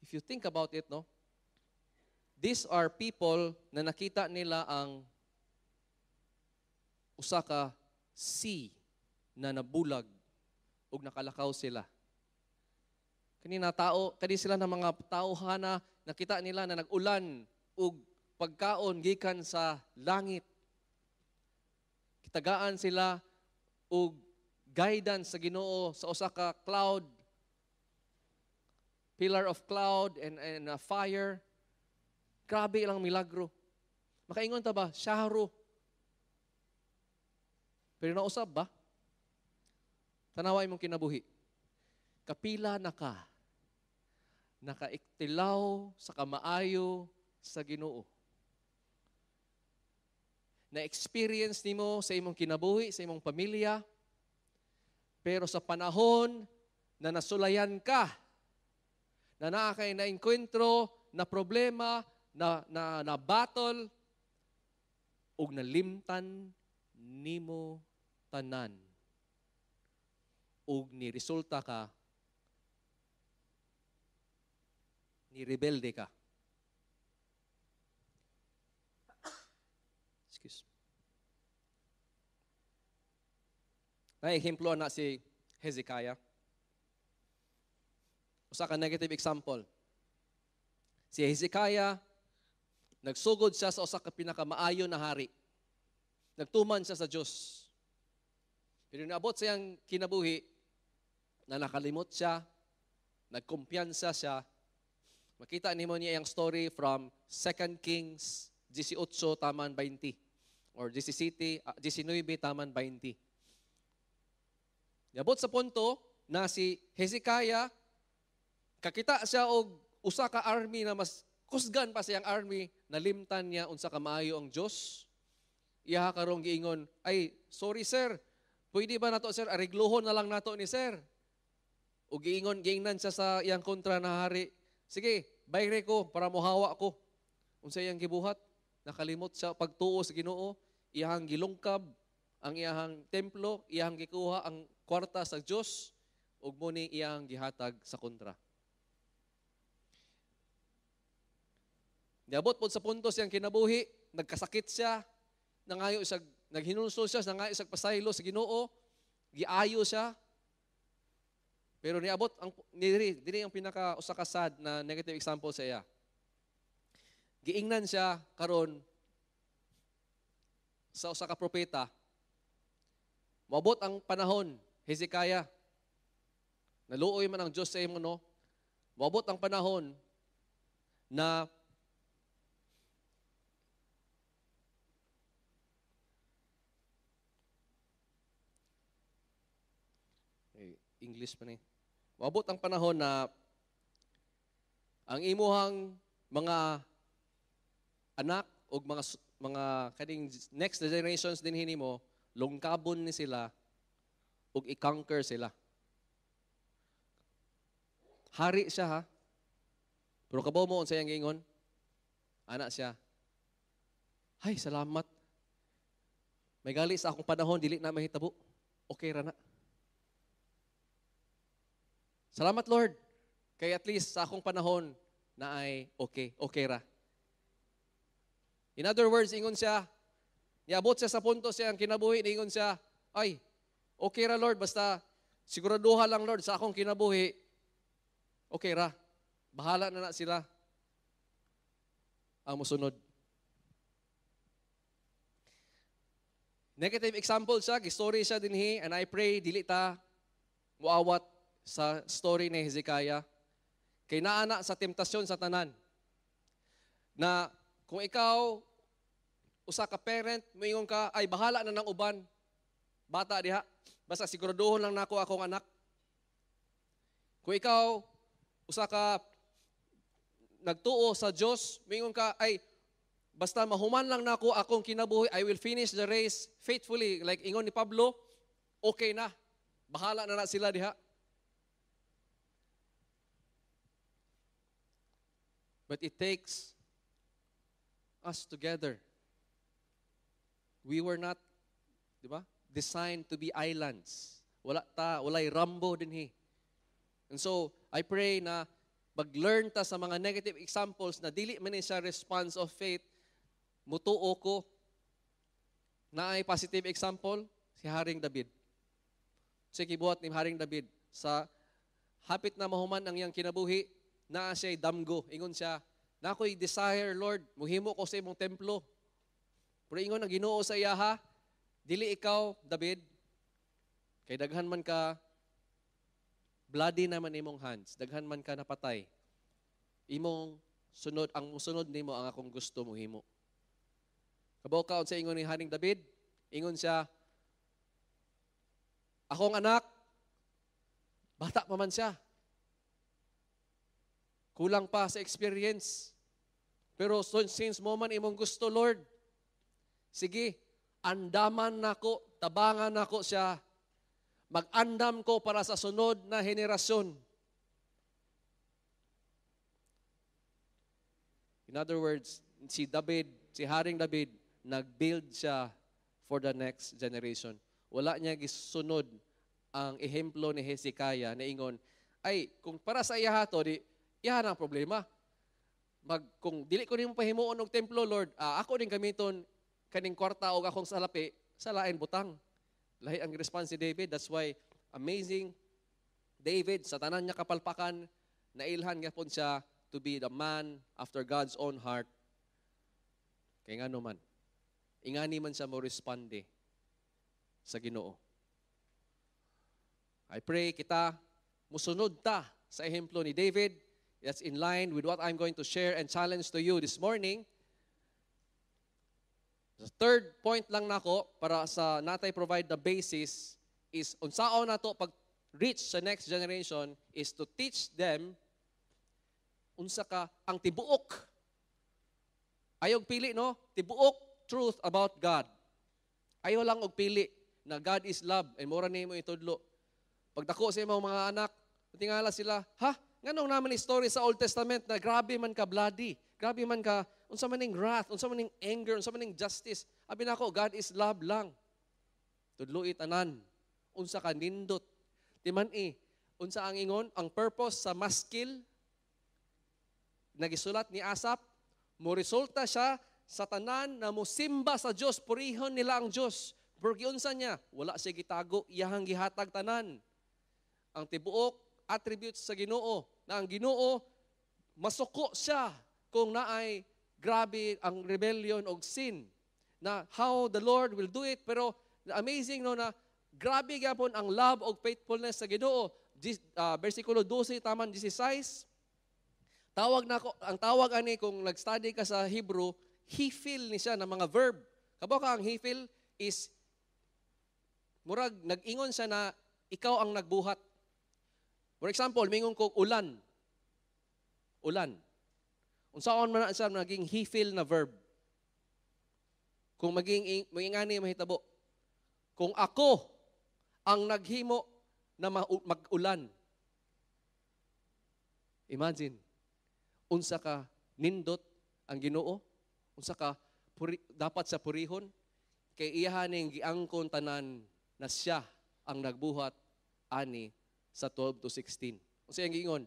If you think about it, no? These are people na nakita nila ang usa ka sea na nabulag ug nakalakaw sila. Kanina tao, kani sila ng mga tauhana, nakita nila na nag-ulan ug pagkaon gikan sa langit. Kitagaan sila og guidance sa Ginoo sa usa ka cloud, pillar of cloud and a fire. Grabe ilang milagro. Makaingon ta ba? Syaro. Pero nausab ba? Tanawa imong kinabuhi. Kapila na ka nakaiktilaw sa kamaayo sa Ginoo. Na-experience nimo sa imong kinabuhi, sa imong pamilya, pero sa panahon na nasulayan ka, na naa kay naengkwentro na problema, na battle, ug nalimtan nimo tanan. Ug ni resulta ka, ni rebelde ka. Excuse me. Na ehemplo na si Hezekiah. Usa ka negative example. Si Hezekiah, nagsugod siya sa usa ka pinakamaayo na hari. Nagtuman siya sa Dios. Pero naabot sa iyang kinabuhi na nakalimot siya, nagkumpiyansa siya. Makita nimo niya iyang story from 2 Kings 18 taman 20 or 17, 19 taman 20. Niabot sa punto na si Hezekiah, kakita siya og usa ka army na mas kusgan pa siyang army, nalimtan niya unsa ka maayo ang Dios. Iyaha karong giingon, ay, sorry sir, pwede ba nato sir, areglohon na lang nato ni sir. O giingon, giingnan siya sa iyang kontra na hari, sige, bayre ko para mohawa ko. Unsa iyang gibuhat? Nakalimot siya pagtuo sa Ginoo, iyahang gilungkab ang iyahang templo, iyahang gikuha ang kwarta sa Dios, ug mo ni iyang gihatag sa kontra. Niabot pod sa punto siyang kinabuhi, nagkasakit siya, nangayo siya, naghinulsol siya, nangayo siya pasaylo sa Ginoo, giayo siya. Pero niabot ang diri ang pinaka usa ka sad na negative example sa iya. Giingnan siya karon sa usa ka propeta. Moabot ang panahon, Hezekiah. Naluoy man ang Dios sa imo, no? Moabot ang panahon na English pa ni. Moabot ang panahon na ang imuhang mga anak o mga kaning next generations din hinimo, lungkabon ni sila ug i-conquer sila. Hari siya ha. Pero kabaw mo unsa iyang giingon? Ana siya. Ay, salamat. May gali sa akong panahon dili na mahitabo. Okay ra na. Salamat Lord. Kay at least sa akong panahon na ay okay, okay ra. In other words, ingon siya, niabot siya sa punto siya ang kinabuhi, ingon siya, ay, okay ra Lord, basta siguraduha lang Lord sa akong kinabuhi, okay ra. Bahala na na sila ang musunod. Negative example siya, story siya dinhi, and I pray dili ta muawat sa story ni Hezekiah. Kay naana sa temptasyon sa tanan. Na kung ikaw usa ka parent, moingon ka, ay bahala na ng uban. Bata diha, basta siguraduhon lang nako akong anak. Kung ikaw usa ka nagtuo sa Dios, moingon ka, ay basta mahuman lang nako akong kinabuhi, I will finish the race faithfully. Like ingon ni Pablo, okay na. Bahala na na sila diha. But it takes us together. We were not, di ba, designed to be islands. Wala ta, walay Rambo dinhi. And so, I pray na mag-learn ta sa mga negative examples na dili man ni siya response of faith, mutuo ko na ay positive example, si Haring David. Sa kibuhat ni Haring David, sa hapit na mahuman ang iyang kinabuhi, naa siya'y damgo. Ingon siya, na ako'y desire, Lord, muhimo ko sa imong templo. Pero ingon ang Ginoo sa iya, ha, dili ikaw, David, kay daghan man ka, bloody naman imong hands, daghan man ka napatay. Imong sunod, ang sunod nimo ang akong gusto muhimo. Kabaw ka sa ingon ni Haring David, ingon siya, akong anak, bata pa man siya. Kulang pa sa experience. Pero since mo man imong gusto, Lord, sige, andaman nako, tabangan nako siya. Mag-andam ko para sa sunod na henerasyon. In other words, si David, si Haring David, nag-build siya for the next generation. Wala niya gisunod ang ehemplo ni Hezekiah na ingon, "Ay, kung para sa iya to, di, iya ang problema. Kung dili ko nimo pahimuon og templo, Lord, ako din gamiton kaning kwarta og akong salapi sa lain butang." Lahi ang response si David. That's why amazing David, sa tanan niya kapalpakan, nailhan gyapon siya to be the man after God's own heart. Kay ngano man, ingani man siya mo responde sa Ginoo. I pray kita musunod ta sa ehemplo ni David. That's in line with what I'm going to share and challenge to you this morning. The third point lang nako para sa natay provide the basis is unsaon nato pag reach sa next generation is to teach them unsa ka ang tibuok. Ayaw pili, no? Tibuok truth about God. Ayaw lang og pili na God is love and mura nimo itudlo. Pagdako sa imong mga anak, tingala sila, "Ha? Nganong naman ni story sa Old Testament na grabe man ka bloody, grabe man ka, unsa man ning wrath, unsa man ning anger, unsa man ning justice?" Abi nako, God is love lang. Tudloi tanan. Unsa ka nindot. Timan i, unsa ang ingon, ang purpose sa maskil nagisulat ni Asap, mo resulta siya sa tanan na mosimba sa Dios, purihon nila ang Dios. Pero giunsa niya? Wala siya gitago, iyahang gihatag tanan. Ang tibuok attributes sa Ginoo, na ang Ginoo masuko siya kung naay grabe ang rebellion og sin. Na how the Lord will do it, pero amazing, no, na grabe gyapon ang love og faithfulness sa Ginoo. Versikulo 12 taman 16. Tawag na ko, ang tawag ani kung nag-study ka sa Hebrew, hifil ni siya ng mga verb. Kabaw ka ang hifil is murag nag-ingon siya na ikaw ang nagbuhat. For example, mingon ko ulan. Ulan. Unsaon man na siya naging hifil na verb? Kung maging maging mahitabo. Kung ako ang naghimo na mag-ulan. Imagine, unsa ka nindot ang Ginoo, unsa ka puri, dapat sa purihon, kay iyahaning giangkon tanan na siya ang nagbuhat ani sa 12 to 16. Unsa iyang giingon?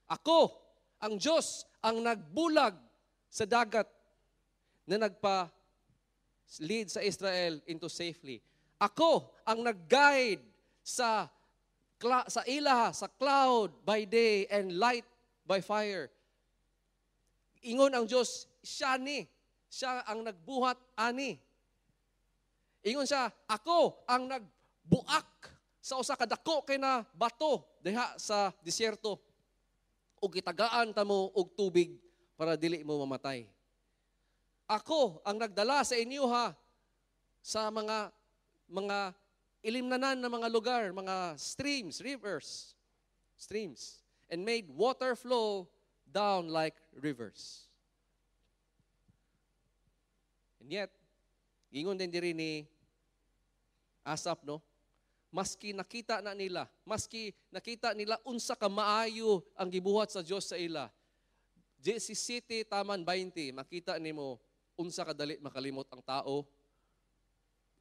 Ako, ang Diyos, ang nagbulag sa dagat na nagpa lead sa Israel into safely. Ako ang nag-guide sa ilaha, sa cloud by day and light by fire. Ingon ang Diyos, siya ni. Siya ang nagbuhat ani. Ingon siya, ako ang nagbuak sa usa ka dako kay na bato diha sa disyerto ug gitagaan ta mo og tubig para dili mo mamatay. Ako ang nagdala sa inyo ha sa mga ilimnanan na mga lugar, mga streams, rivers, streams, and made water flow down like rivers. And yet, ingon din diri ni Asap, no? Maski nakita na nila, maski nakita nila unsa ka maayo ang gibuhat sa Dios sa ila. 17 taman 20, makita nimo unsa kadali makalimot ang tao.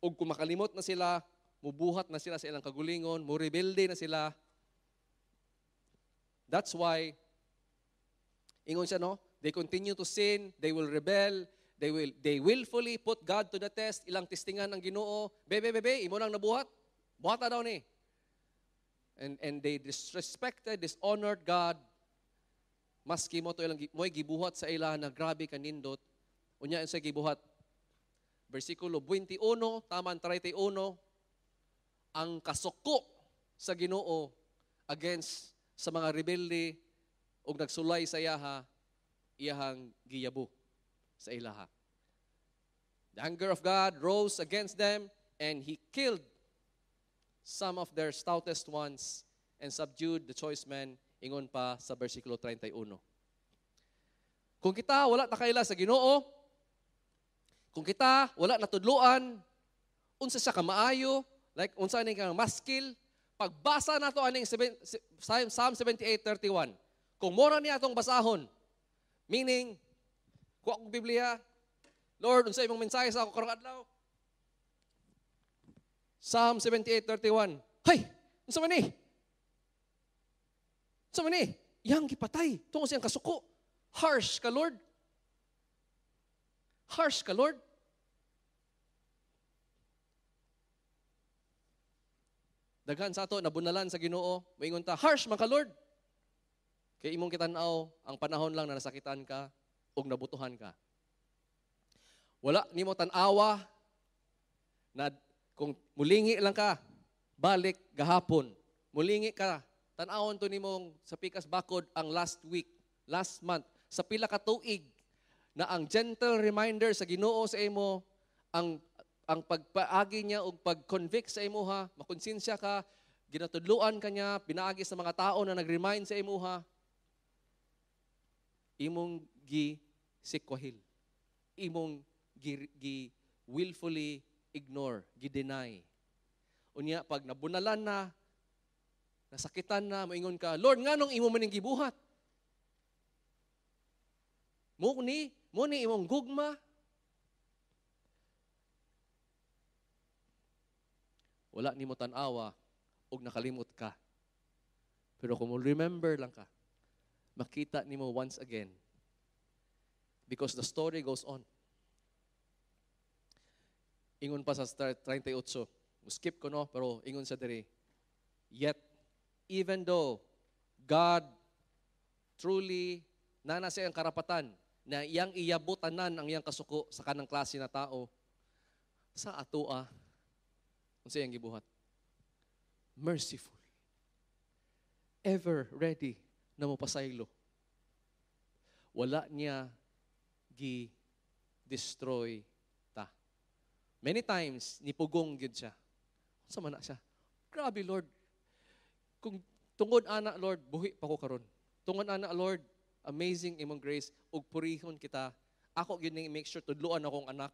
Ug kung makalimot na sila, mubuhat na sila sa ilang kagulingon, murebelde na sila. That's why ingon siya, no, they continue to sin, they will rebel, they willfully put God to the test, ilang testingan ang Ginoo. "Bebe, bebe, imo nang nabuhat. Buhata daw ni." And they disrespected, dishonored God. Maski mo to ilang mo'y gibuhat sa ila na grabe kanindot. Unya sa gibuhat. Versikulo 21, taman 31, ang kasuko sa Ginoo against sa mga rebelde ug nagsulay sa iyaha, iyahang giyabo sa ilaha. The anger of God rose against them, and He killed some of their stoutest ones and subdued the choice men, ingon pa sa versikulo 31. Kung kita wala ta kaila sa Ginoo, kung kita wala natudluan unsa siya kamaayo, like unsa ning kang maskil, pagbasa nato aning Psalm 78:31, kung mora niya atong basahon, meaning Kuha kong Biblia. Lord, unsa imong mensahe sa ako karong adlaw? Psalm 78:31. Hay, unsa man ni? Unsa man ni? Iyang gipatay tungod sa iyang kasuko. Harsh ka, Lord. Harsh ka, Lord. Daghan sa ato nabunalan sa Ginoo, moingon ta, harsh man ka, Lord. Kay imong kitan-aw ang panahon lang na nasakitan ka ug nabutuhan ka. Wala nimo tan-awa na kung mulingi lang ka, balik gahapon. Mulingi ka, tan-awon to nimong sa pikas bakod ang last week, last month, sa pila ka tuig na ang gentle reminder sa Ginoo sa imo, ang pagpaagi niya og pag-convict sa imuha, makonsensya ka, ginatudluan ka niya, pinaagi sa mga tao na nag-remind sa imuha, imong gi-sikwahil, imong gi willfully ignore, gi-deny. Unya, pag nabunalan na, nasakitan na, moingon ka, Lord, nganong imo man ning gibuhat? Mo ni imong gugma. Wala nimo tan-awa og nakalimot ka. Pero kung mo remember lang ka, makita nimo once again. Because the story goes on. Ingon pa sa 38, skip ko no, pero ingon sa diri. Yet, even though God truly nana siya ang karapatan na iyang iyabutanan ang iyang kasuko sa kanang klase na tao, sa atoa, unsa iyang gibuhat? Merciful. Ever ready na mopasaylo. Wala niya gi-destroy ta. Many times, nipugong gyud siya. Unsa man na siya? Grabe, Lord. Kung tungod ana, Lord, buhi pa ko karon. Tungod ana, Lord, amazing imong grace, ug purihon kita. Ako gyud ning make sure tudloan akong anak.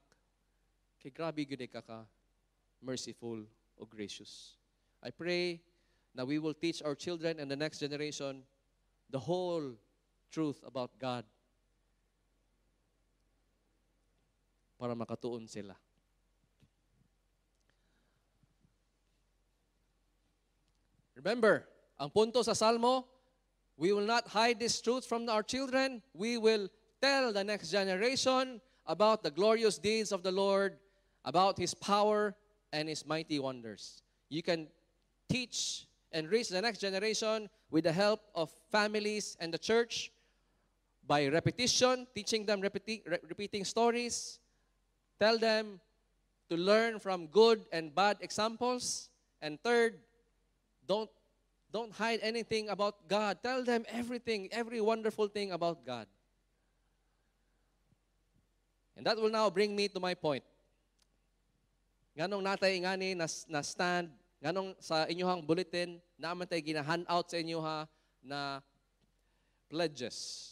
Kay grabe gyud ka merciful o gracious. I pray na we will teach our children and the next generation the whole truth about God para makatuon sila. Remember, ang punto sa Salmo, we will not hide this truth from our children. We will tell the next generation about the glorious deeds of the Lord, about His power and His mighty wonders. You can teach and reach the next generation with the help of families and the church by repetition, teaching them repeating stories. Tell them to learn from good and bad examples. And third, don't hide anything about God. Tell them everything, every wonderful thing about God. And that will now bring me to my point. Nganong natay ngani na stand, nganong sa inyohang bulletin, naaman tay gina-handout sa inyoha na pledges.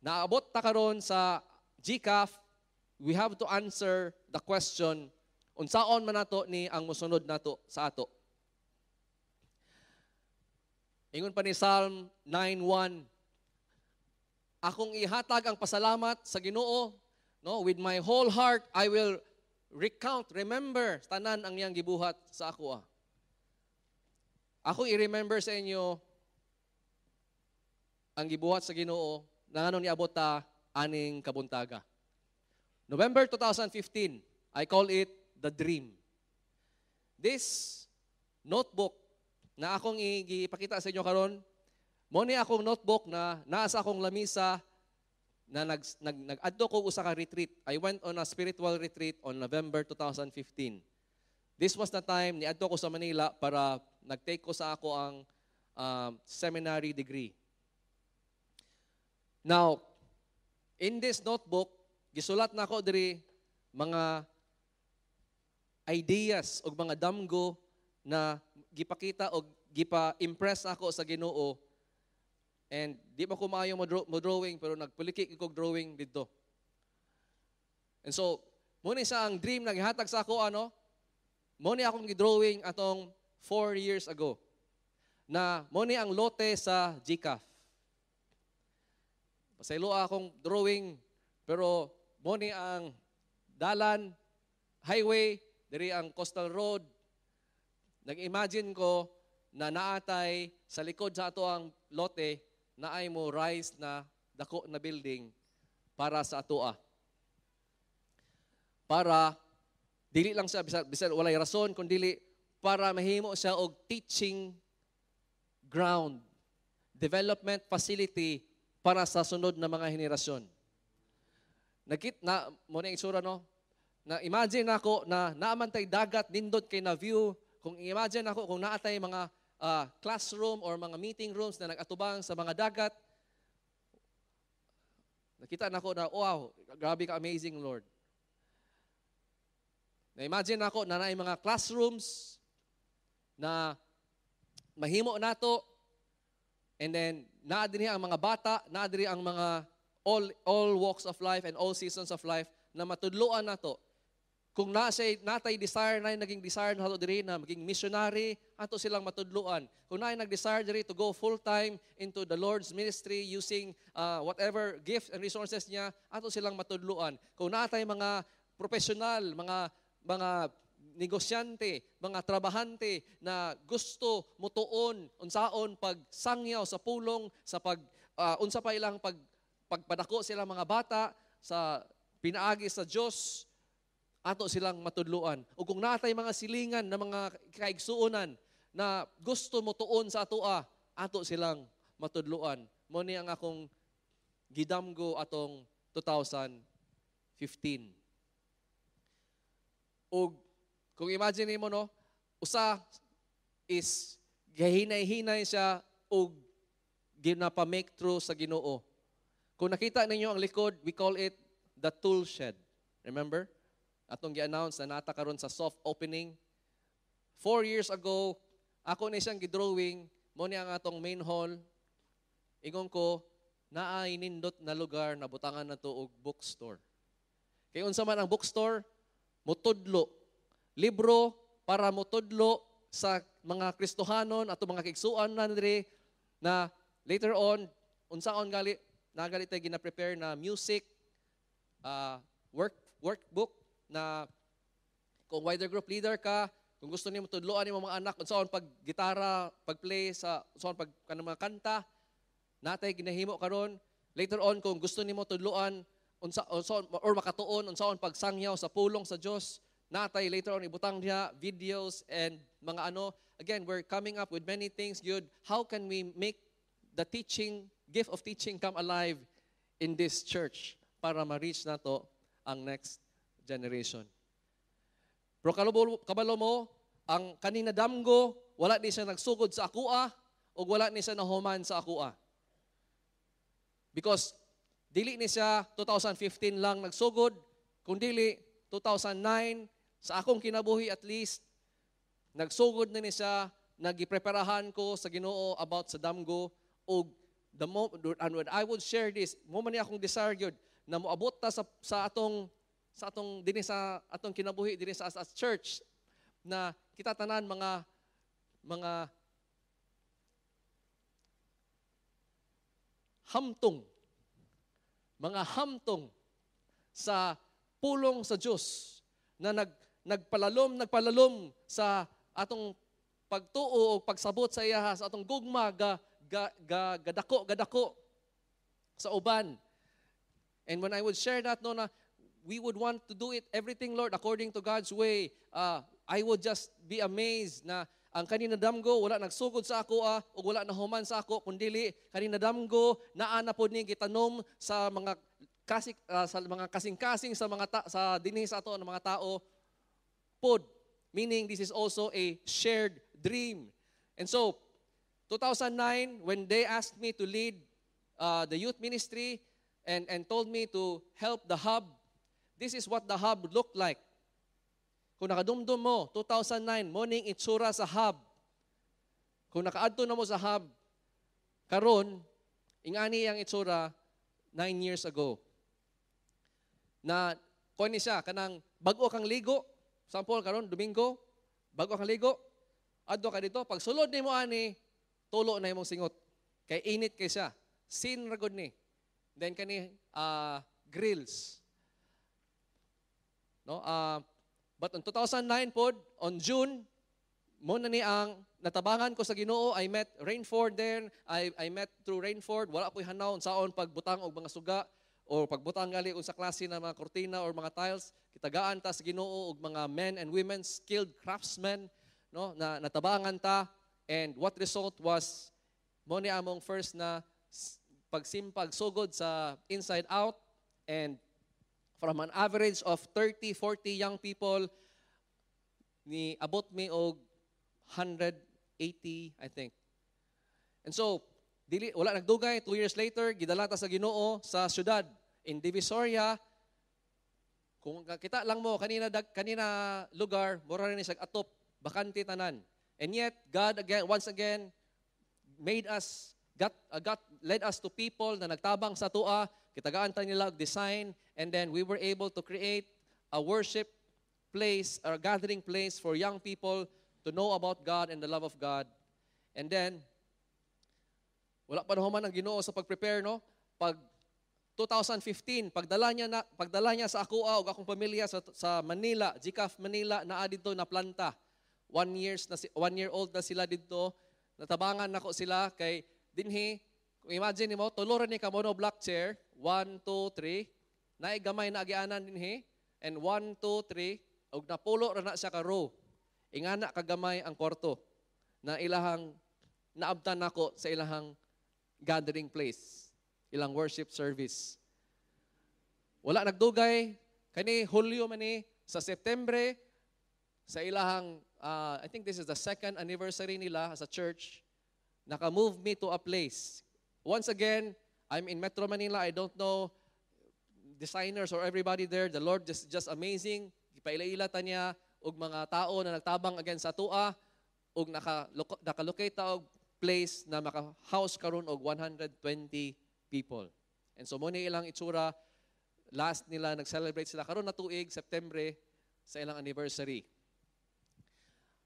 Naabot ta karon sa GCAF, we have to answer the question, unsaon man nato ni ang mosunod nato sa ato. Ingon pa ni Psalm 9:1, akong ihatag ang pasalamat sa Ginoo, no, with my whole heart I will recount, remember tanan ang iyang gibuhat sa ako. Ako i-remember sa inyo ang gibuhat sa Ginoo na nganong niabot ta aning kabuntaga. November 2015, I call it the dream. This notebook na akong ipakita sa inyo karon, mo ni akong notebook na naa sa akong lamisa na nag-adto ko usa ka retreat. I went on a spiritual retreat on November 2015. This was the time niadto ko sa Manila para nag-take ko sa ako ang seminary degree. Now, in this notebook, gisulat na ako diri mga ideas og mga damgo na gipakita og gipa-impress ako sa Ginoo. And di pa ko maayo mo drawing, pero nagpuliki kog drawing didto. And so, mo ni sa ang dream na gihatag sa ako, ano? Mo ni akong gidrawing atong 4 years ago. Na mo ni ang lote sa GCAF. Pasaylo akong drawing, pero mo ni ang dalan, highway, diri ang coastal road. Nag-imagine ko na naatay sa likod sa ato ang lote naay mo rise na dako na building para sa atoa. Para dili lang siya bisan, bisan walay rason kun dili para mahimo siya og teaching ground, development facility para sa sunod na mga henerasyon. Nakit na mo na itsura, no? Na imagine nako na naaman tay dagat, nindot kay na view. Kung imagine nako kung naa tay mga classroom or mga meeting rooms na nag-atubang sa mga dagat, nakita nako na, "Wow, grabe ka amazing, Lord." Na imagine nako na naay mga classrooms na mahimo nato and then naa dinhi ang mga bata, naa diri ang mga all walks of life and all seasons of life na matudloan nato. Kung natay desire na naging desire na nato diri na maging missionary, ato silang matudloan. Kung naay nag-desire diri to go full time into the Lord's ministry using whatever gift and resources niya, ato silang matudloan. Kung natay mga professional, mga negosyante, mga trabahante na gusto mutuon unsaon pagsangyaw sa pulong, sa pag unsa pa ilang pagpadako sila mga bata sa pinaagi sa Dios, ato silang matudloan. O kung natay mga silingan na mga kaigsuonan na gusto mo tuon sa atoa, ato silang matudloan. Mo ni ang akong gidamgo atong 2015. Ug kung imagine nimo, no, usa is gahinay-hinay siya ug ginapa-make through sa Ginoo. Kung nakita ninyo ang likod, we call it the tool shed. Remember? Atong gi-announce na nata karon sa soft opening. 4 years ago, ako ni siyang gidrawing, mo ni ang atong main hall. Ingon ko, naay nindot na lugar na butangan nato og bookstore. Kay unsa man ang bookstore? Mutudlo. Libro para mutudlo sa mga Kristohanon ato mga kaigsuan na diri na later on unsaon gali nagali tay gina-prepare na music workbook na kung wider group leader ka, kung gusto nimo tudloan nimo mga anak unsaon pag gitara, pag-play sa unsaon pag kanang mga kanta, natay ginahimo karon. Later on, kung gusto nimo tudloan unsa unsaon or makatuon unsaon pagsangyaw sa pulong sa Dios, natay later on ibutang diha videos and mga ano. Again, we're coming up with many things good. How can we make the teaching gift of teaching come alive in this church para ma-reach nato ang next generation? Pero kabalo mo, ang kanina damgo, wala ni siya nagsugod sa akua o wala ni siya nahuman sa akua. Because dili ni siya 2015 lang nagsugod, kung dili 2009 sa akong kinabuhi at least nagsugod na ni siya, nagipreparahan ko sa Ginoo about sa damgo og the mo and when I would share this, mo man ni akong desire gyud na moabot ta sa atong dinhi sa atong kinabuhi dinhi sa church na kita tanan mga hamtong sa pulong sa Dios na nagpalalom sa atong pagtuo o pagsabot sa iya, sa atong gugma ga, ga, ga gadako gadako sa uban. And when I would share that, no, na we would want to do it everything, Lord, according to God's way, I would just be amazed na ang kanina damgo wala nagsugod sa ako ug wala nahuman sa ako, kundili kanina damgo naa na pod ni gitanom sa mga kasik sa mga kasing-kasing sa mga sa dinhi sa ato ng mga tao pod, meaning this is also a shared dream. And so 2009, when they asked me to lead the youth ministry and told me to help the hub, this is what the hub looked like. Kung nakadumdum mo, 2009, morning itsura sa hub. Kung nakaadto na mo sa hub, karon, ingani ang itsura 9 years ago. Na, kuan ni siya, kanang bago kang ligo, sample karon Domingo, bago kang ligo, adto ka dito, pag sulod nimo ani, tulo na imong singot. Kay init kay siya. Sin ra gud ni. Then kani grills. No? But in 2009 pod, on June, mo na ni ang natabangan ko sa Ginoo. I met Rainford there. I met through Rainford. Wala ko'y hanaw saon pagbutang og mga suga or pagbutang gali unsa klase na mga kortina or mga tiles. Kitagaan ta sa Ginoo og mga men and women, skilled craftsmen, no, na natabangan ta, and what result was mo ni among first na pagsimpag sugod sa inside out, and from an average of 30, 40 young people, ni abot mi og 180, I think. And so dili wala nagdugay, 2 years later, gidala ta sa Ginoo sa syudad in Divisoria. Kung kita lang mo kanina kanina lugar, mura ni siya atop, bakante tanan. And yet God again, once again, made us got led us to people na nagtabang sa atoa. Kitagaan ta nila og design, and then we were able to create a worship place or a gathering place for young people to know about God and the love of God. And then wala pa nahuman ang Ginoo sa pag-prepare, no? Pag 2015, pagdala niya sa akoa ug akong pamilya sa Manila, GCAF Manila, naa didto na planta. 1 year old na sila didto. Natabangan nako sila kay dinhi, kung imagine nimo, tulo ra ni ka mono block chair, 1 2 3, naay gamay na agianan dinhi, and 1 2 3, ug napulo ra na siya ka row. Ingana kagamay ang kwarto na ilahang naabtan nako sa ilahang gathering place, ilang worship service. Wala nagdugay, kani Hulyo man ni, sa September, sa ilahang, I think this is the second anniversary nila as a church, naka-move me to a place. Once again, I'm in Metro Manila. I don't know designers or everybody there. The Lord just amazing. Gipaila-ila ta niya og mga tao na nagtabang again sa atoa ug naka-locate ta og place na maka-house karon og 120 people. And so mo ni ilang itsura last nila nag-celebrate sila karon na tuig September sa ilang anniversary.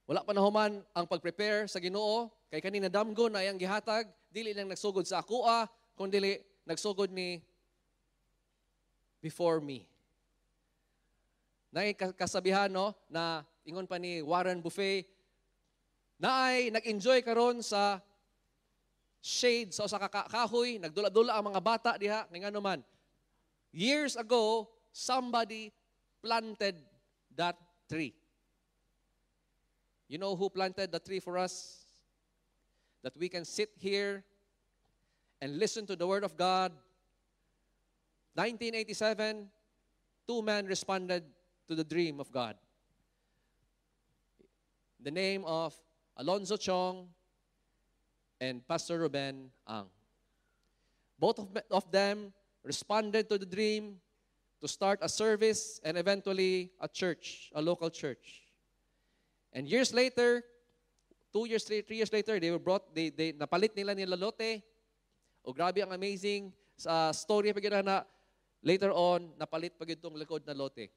Wala pa nahuman ang pag-prepare sa Ginoo kay kani nadamgo na iyang gihatag, dili lang nagsugod sa akoa kundi nagsugod ni before me. Naay kasabihan, no, na ingon pa ni Warren Buffett, naay nag-enjoy karon sa shade sa usa ka kahoy, nagdula-dula ang mga bata diha, nga ngano man. Years ago, somebody planted that tree. You know who planted the tree for us? That we can sit here and listen to the Word of God. 1987, two men responded to the dream of God. The name of Alonzo Chong and Pastor Ruben Ang. Both of them responded to the dream to start a service and eventually a church, a local church. And years later, 2 years, 3 years later, they were brought, they napalit nila lote. O grabe ang amazing sa story pa gyud na later on, napalit pa gyud tong likod na lote.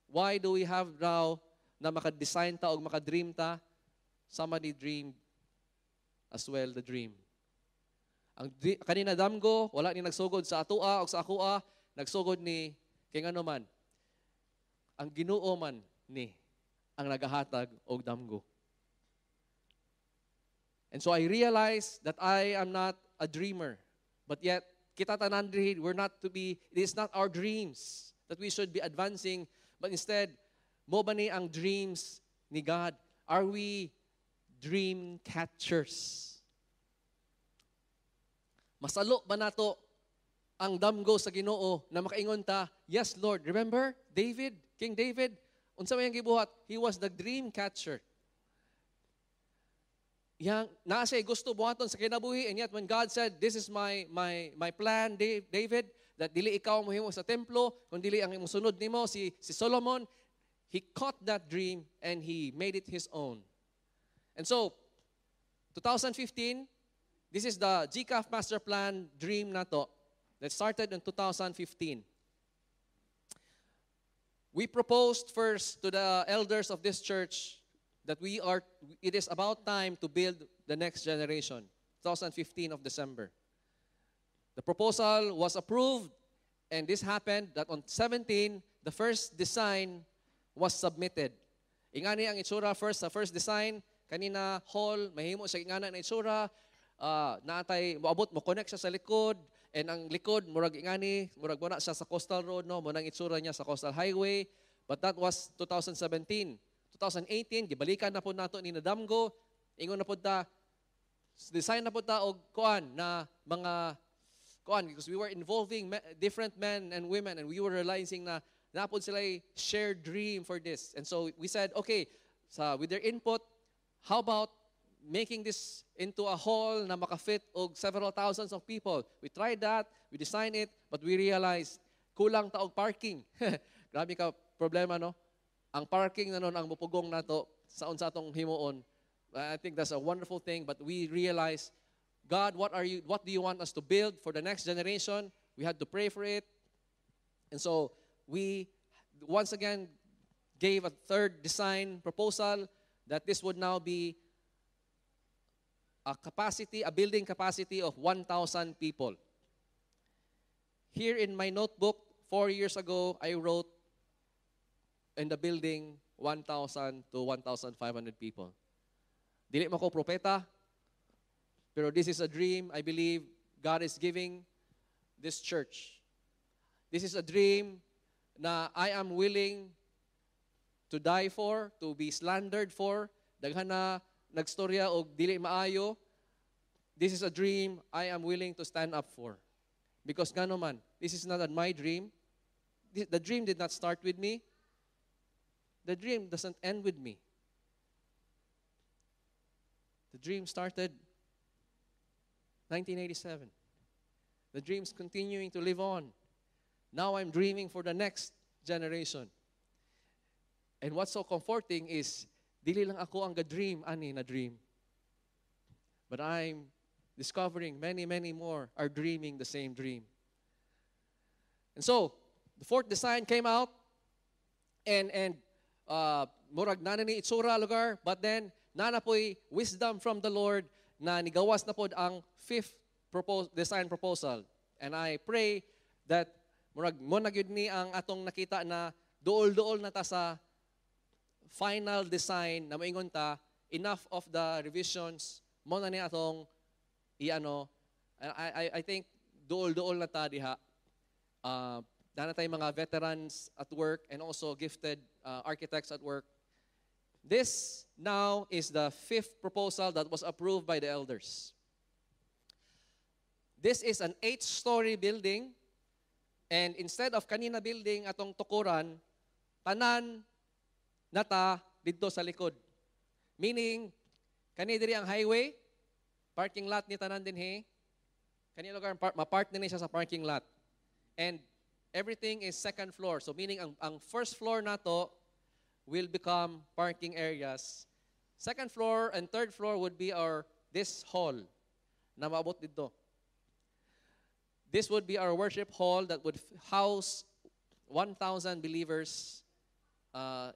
Why do we have now na maka-design ta o maka-dream ta? Somebody dreamed as well the dream. Ang kanina damgo, wala ni nagsugod sa atoa o sa akoa, nagsugod ni kay ngano man. Ang Ginoo man ni ang nagahatag og damgo. And so I realize that I am not a dreamer. But yet, kita tanan diri, we're not to be, it is not our dreams that we should be advancing, but instead, mo ba ni ang dreams ni God? Are we dream catchers? Masalo ba nato ang damgo sa Ginoo na makaingon ta, "Yes, Lord"? Remember David, King David, unsa may ang gibuhat? He was the dream catcher. Yang naa siya gusto buhaton sa kinabuhi, and yet when God said, "This is my plan, David, that dili ikaw mohimo sa templo kun dili ang imong sunod nimo si Solomon," he caught that dream and he made it his own. And so 2015, this is the GCAF Master Plan dream nato that started in 2015. We proposed first to the elders of this church that we are it is about time to build the next generation, 2015 of December. The proposal was approved, and this happened that on 17, the first design was submitted. Ingani ang itsura first sa first design, kanina hall, mahimo sa ingana na itsura, naatay moabot mo connect siya sa likod, and ang likod murag ingani, murag mo na siya sa coastal road, no, mo nang itsura niya sa coastal highway. But that was 2017. 2018, gibalikan na po nato ni Nadamgo, ingon na po ta, design na po ta og kuan na mga kuan because we were involving different men and women, and we were realizing na napod sila shared dream for this. And so we said, okay, sa with their input, how about making this into a hall na makafit og several thousands of people? We tried that, we designed it, but we realized kulang ta og parking. Grabe ka problema, no? Ang parking na nun ang mupugong nato sa unsa atong himuon. I think that's a wonderful thing, but we realized, God, what do you want us to build for the next generation? We had to pray for it. And so we once again gave a third design proposal that this would now be a building capacity of 1,000 people. Here in my notebook, 4 years ago, I wrote in the building 1,000 to 1,500 people. Dili mo ko propeta, pero this is a dream I believe God is giving this church. This is a dream na I am willing to die for, to be slandered for. Daghan na nagstorya og dili maayo. This is a dream I am willing to stand up for. Because ngano man, this is not my dream. The dream did not start with me. The dream doesn't end with me. The dream started 1987. The dream's continuing to live on. Now I'm dreaming for the next generation. And what's so comforting is, dili lang ako ang ga-dream ani na dream. But I'm discovering many, many more are dreaming the same dream. And so, the fourth design came out, and murag na ni itsura lugar, but then, naa na po'y wisdom from the Lord na nigawas na pod ang fifth design proposal. And I pray that murag mo na gyud ni ang atong nakita na duol-duol na ta sa final design na moingon ta enough of the revisions mo na ni atong iano. I think duol-duol na ta diha. Na tayo mga veterans at work and also gifted architects at work. This now is the fifth proposal that was approved by the elders. This is an 8-story building, and instead of kanina building atong tukuran, tanan nata didto sa likod. Meaning, kani diri ang highway, parking lot ni tanan dinhi. Kani lugar ma-park ni siya sa parking lot. And everything is second floor. So meaning ang first floor nato will become parking areas. Second floor and third floor would be our this hall na maabot dito. This would be our worship hall that would house 1,000 believers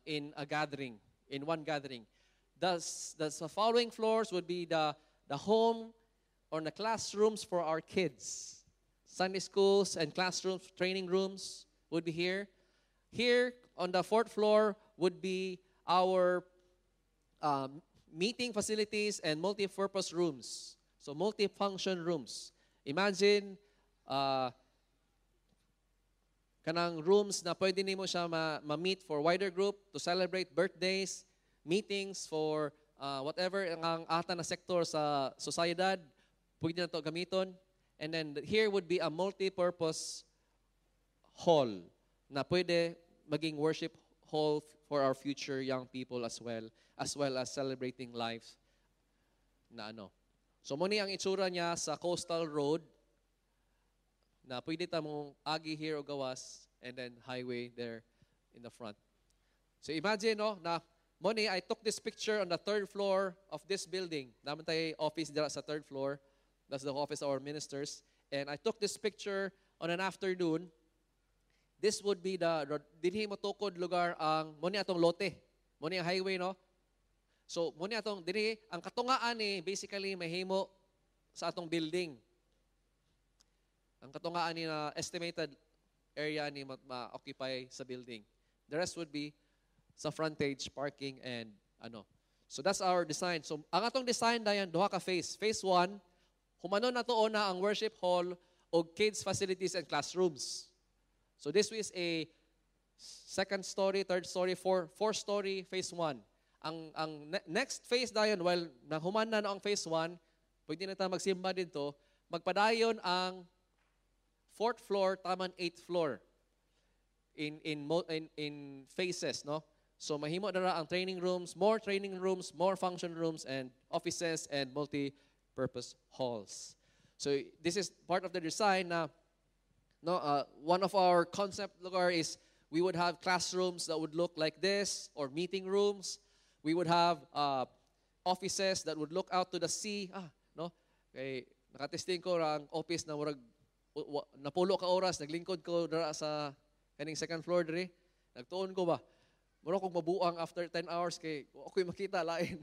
in a gathering, in one gathering. The following floors would be the home or the classrooms for our kids. Sunday schools and classrooms, training rooms would be here. Here on the fourth floor would be our meeting facilities and multi-purpose rooms. So multi-function rooms. Imagine kanang rooms na pwede nimo siya ma-meet for wider group to celebrate birthdays, meetings for whatever ang ata na sektor sa sociedad, pwede na to gamiton. And then here would be a multi-purpose hall na pwede maging worship hall for our future young people as well as celebrating life na ano. So mo ni ang itsura niya sa coastal road na pwede ta mong agi here o gawas and then highway there in the front. So imagine, no, na mo ni I took this picture on the third floor of this building. Naman tayo office dira sa third floor. That's the office of our ministers. And I took this picture on an afternoon. This would be the dinhi mo tukod lugar ang mo ni atong lote. Mo ni ang highway, no. So mo ni atong dinhi ang katungaan ni basically mahimo sa atong building. Ang katungaan ni na estimated area ni ma-occupy sa building. The rest would be sa frontage, parking, and ano. So that's our design. So ang atong design dayon duha ka phase. Phase 1, humanon na to una ang worship hall og kids facilities and classrooms. So this is a second story, third story, four story phase 1. Ang next phase dayon, while nahuman na ang phase 1, pwede na ta magsimba dito, magpadayon ang fourth floor taman eighth floor in phases, no? So mahimo dara ang training rooms, more training rooms, more function rooms and offices and multi-purpose halls. So this is part of the design na, no, one of our concept lugar is we would have classrooms that would look like this or meeting rooms. We would have offices that would look out to the sea. Ah, no? Kay nakatesting ko ra ang office na murag napulo ka oras naglingkod ko dara sa kaning second floor diri. Nagtuon ko ba? Mura kog mabuang after 10 hours kay wa ko'y makita lain.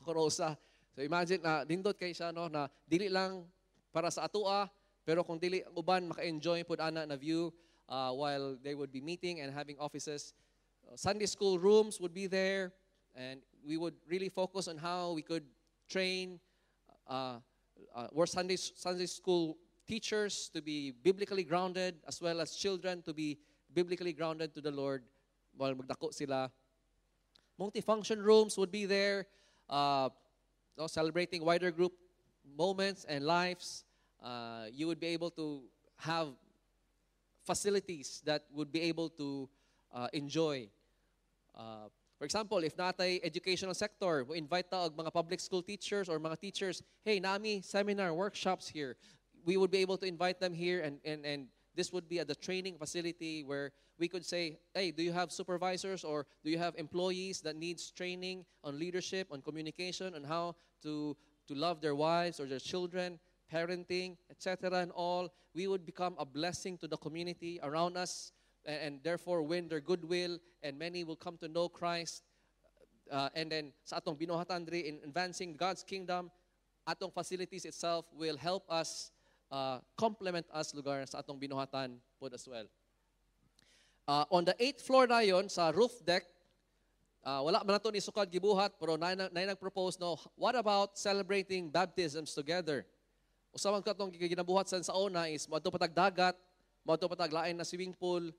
Ako rosa. So imagine na nindot kay siya, no, na dili lang para sa atoa, pero kung dili ang uban maka-enjoy pud ana na view while they would be meeting and having offices. Sunday school rooms would be there, and we would really focus on how we could train our Sunday school teachers to be biblically grounded as well as children to be biblically grounded to the Lord while magdako sila. Multifunction rooms would be there, no, celebrating wider group moments and lives. You would be able to have facilities that would be able to enjoy. For example, if natay educational sector, we invite ta og mga public school teachers or mga teachers, "Hey, naa mi seminar, workshops here." We would be able to invite them here, and this would be at the training facility where we could say, "Hey, do you have supervisors or do you have employees that needs training on leadership, on communication, on how to love their wives or their children, parenting, etc. and all?" We would become a blessing to the community around us and therefore win their goodwill, and many will come to know Christ. And then sa atong binuhatan diri in advancing God's kingdom, atong facilities itself will help us complement us lugar sa atong binuhatan pod as well. On the eighth floor dayon sa roof deck, wala man nato ni sukad gibuhat, pero na nag-propose, no, what about celebrating baptisms together? Usa man katong ginabuhat sa una is moadto pa tag dagat, moadto pa tag lain na swimming pool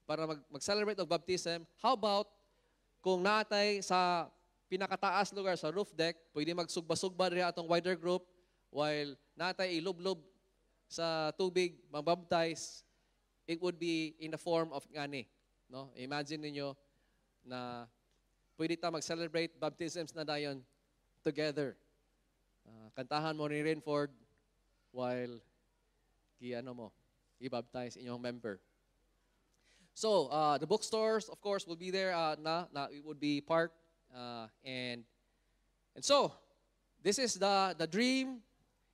para mag-celebrate og baptism. How about kung natay sa pinakataas lugar sa roof deck, pwede magsugba-sugba diri atong wider group while natay ilublob sa tubig, mabaptize, it would be in the form of ngani. No? Imagine ninyo na pwede ta mag-celebrate baptisms na dayon together. Kantahan mo ni Rainford while gi ano mo, i-baptize inyong member. So, the bookstores, of course, will be there. Na it would be part. And so, this is the dream.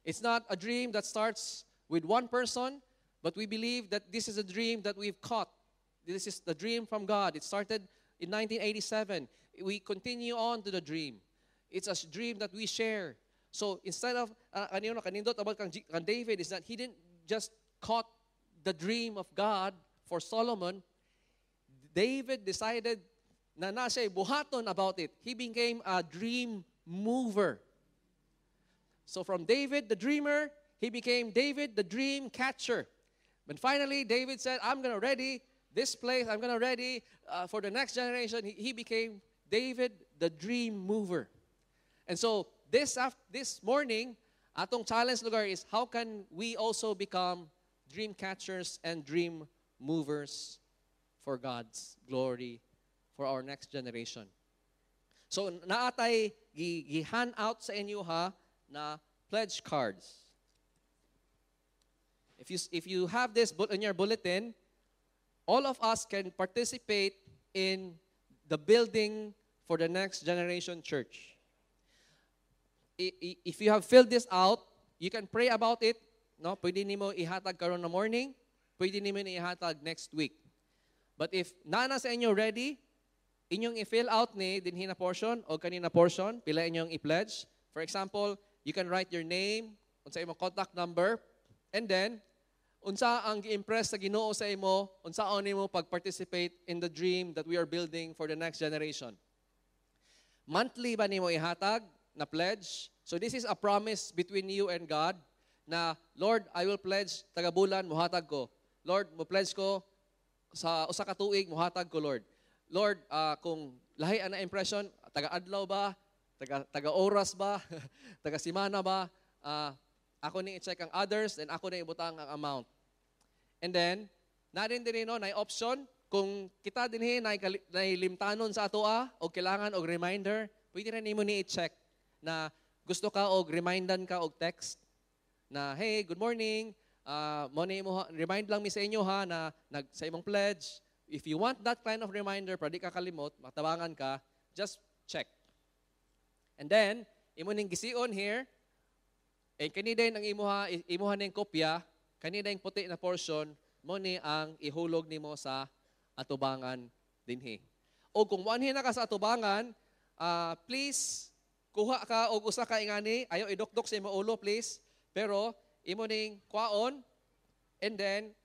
It's not a dream that starts with one person, but we believe that this is a dream that we've caught. This is the dream from God. It started in 1987. We continue on to the dream. It's a dream that we share. So instead of, kanino, kanindot about kang David is that he didn't just caught the dream of God for Solomon. David decided na siya buhaton about it. He became a dream mover. So from David the dreamer, he became David the dream catcher. But finally, David said, "I'm going to ready this place. I'm going to ready for the next generation." He became David the dream mover. And so this morning, atong challenge lugar is how can we also become dream catchers and dream movers for God's glory for our next generation? So naatay gi-hand out sa inyo ha na pledge cards. If you have this in your bulletin, all of us can participate in the building for the next generation church. If you have filled this out, you can pray about it. No, pwede nimo ihatag karon na morning, pwede nimo ihatag next week. But if naa na sa inyo ready, inyong i-fill out ni dinhi na portion o kanina portion, pila inyong i-pledge. For example, you can write your name, unsa imong contact number, and then Unsa ang gi-impress sa Ginoo sa imo, unsaon nimo pag-participate in the dream that we are building for the next generation. Monthly ba nimo ihatag na pledge? So this is a promise between you and God na, "Lord, I will pledge tagabulan muhatag ko. Lord, mo pledge ko sa usa ka tuig muhatag ko, Lord. Lord, kung lahi ang na impression, taga-adlaw ba, taga oras ba, taga simana ba, ako ni i-check ang others and ako ni ibutang ang amount." And then, na din din no, na option kung kita dinhi na limtanon sa atoa o kailangan og reminder, pwede na nimo ni i-check na gusto ka og remindan ka og text na, "Hey, good morning, mo ni mo remind lang mi sa inyo ha na nag sa imong pledge." If you want that kind of reminder para di ka kalimot, matabangan ka, just check. And then imo ning gision here, eh kani din ang imuha, imuha ning kopya, kani din puti na portion mo ni ang ihulog nimo sa atubangan dinhi. O kung moanhi na ka sa atubangan, please kuha ka og usa ka ingani, ayo idokdok sa imo ulo, please. Pero imo ning kwaon and then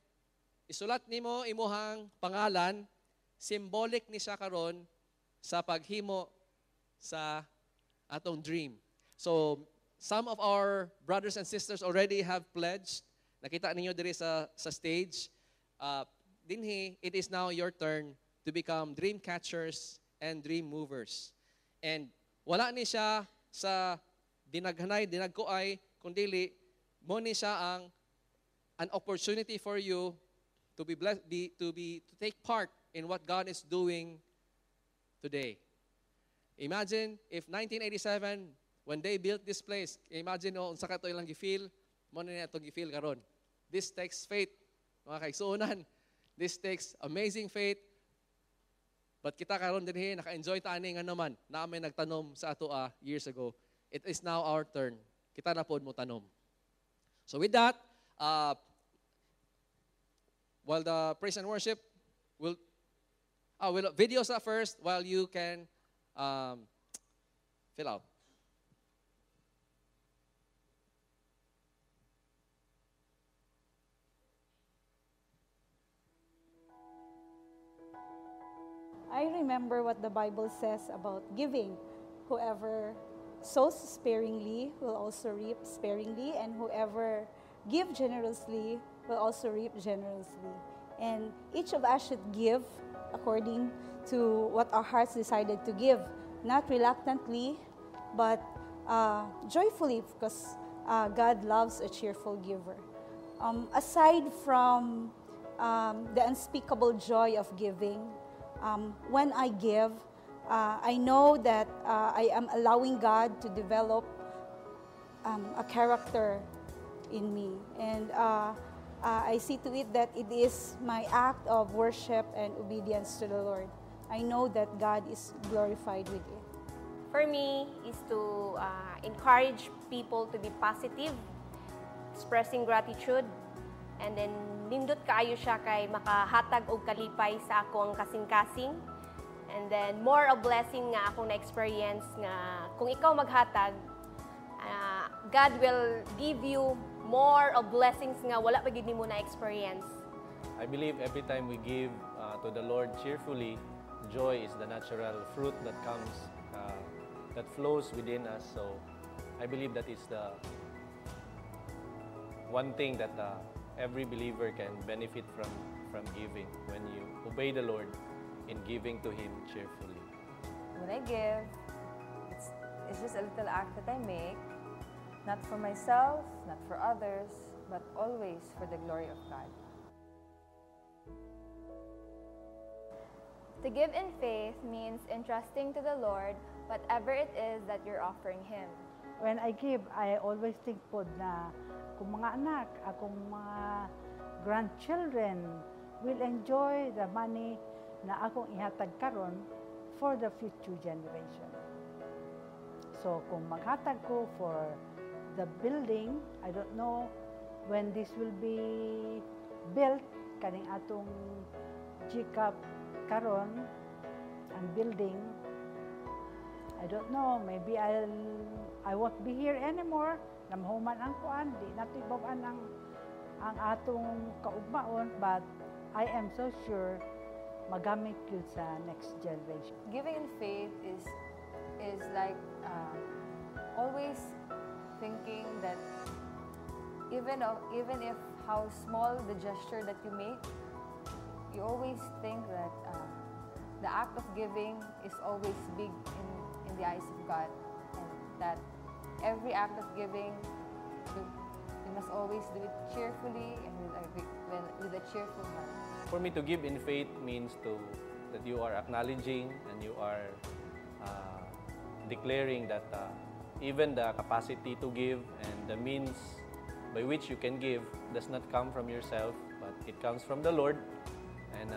isulat nimo imuhang pangalan, symbolic ni siya karon sa paghimo sa atong dream. So some of our brothers and sisters already have pledged. Nakita ninyo diri sa stage. Dinhi, it is now your turn to become dream catchers and dream movers. And wala ni siya sa dinaghanay, dinagkuay, kundili mo ni siya ang an opportunity for you to be blessed, be, to be to take part in what God is doing today. Imagine if 1987, when they built this place, imagine no, unsa ka to ilang gi-feel, mo na itong gi-feel karon. This takes faith, mga kaigsuonan. This takes amazing faith. But kita karon dinhi naka-enjoy ta ani nga naman na may nagtanom sa ato years ago. It is now our turn. Kita na pod mo tanom. So with that, while the praise and worship will videos at first while you can fill out. I remember what the Bible says about giving. Whoever sows sparingly will also reap sparingly, and whoever give generously will also reap generously. And each of us should give according to what our hearts decided to give, not reluctantly, but joyfully, because God loves a cheerful giver. Aside from the unspeakable joy of giving, when I give, I know that I am allowing God to develop a character in me. And I see to it that it is my act of worship and obedience to the Lord. I know that God is glorified with it. For me, is to encourage people to be positive, expressing gratitude, and then nindot kaayo siya kay makahatag og kalipay sa ako ang kasing-kasing. And then more of blessing nga akong na-experience nga kung ikaw maghatag, God will give you more of blessings nga wala pa gid nimo na-experience. I believe every time we give to the Lord cheerfully, joy is the natural fruit that comes, that flows within us. So I believe that is the one thing that every believer can benefit from giving, when you obey the Lord in giving to Him cheerfully. When I give, it's just a little act that I make, not for myself, not for others, but always for the glory of God. To give in faith means entrusting to the Lord whatever it is that you're offering Him. When I give, I always think pod na akong mga anak, akong mga grandchildren will enjoy the money na akong ihatag karon for the future generation. So kung maghatag ko for the building, I don't know when this will be built, kaning atong GCAP karon, ang building, I don't know, maybe I won't be here anymore. Namhuman ang kuan, di na to ibawaan ang ang atong kaugmaon, but I am so sure magamit yun sa next generation. Giving in faith is like always thinking that even if how small the gesture that you make, you always think that the act of giving is always big in the eyes of God, and that every act of giving, you must always do it cheerfully and with a cheerful heart. For me, to give in faith means to that you are acknowledging and you are declaring that even the capacity to give and the means by which you can give does not come from yourself, but it comes from the Lord, and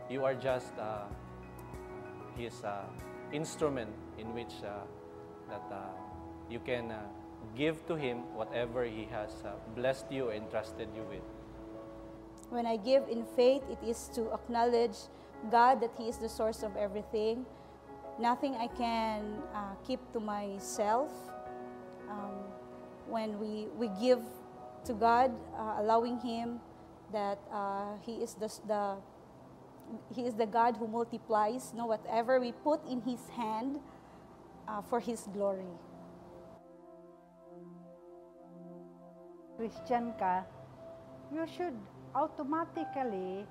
you are just His instrument in which that you can give to Him whatever He has blessed you and trusted you with. When I give in faith, it is to acknowledge God, that He is the source of everything. Nothing I can keep to myself. When we give to God, allowing Him that He is the God who multiplies, no, whatever we put in His hand for His glory. Christian ka, you should automatically,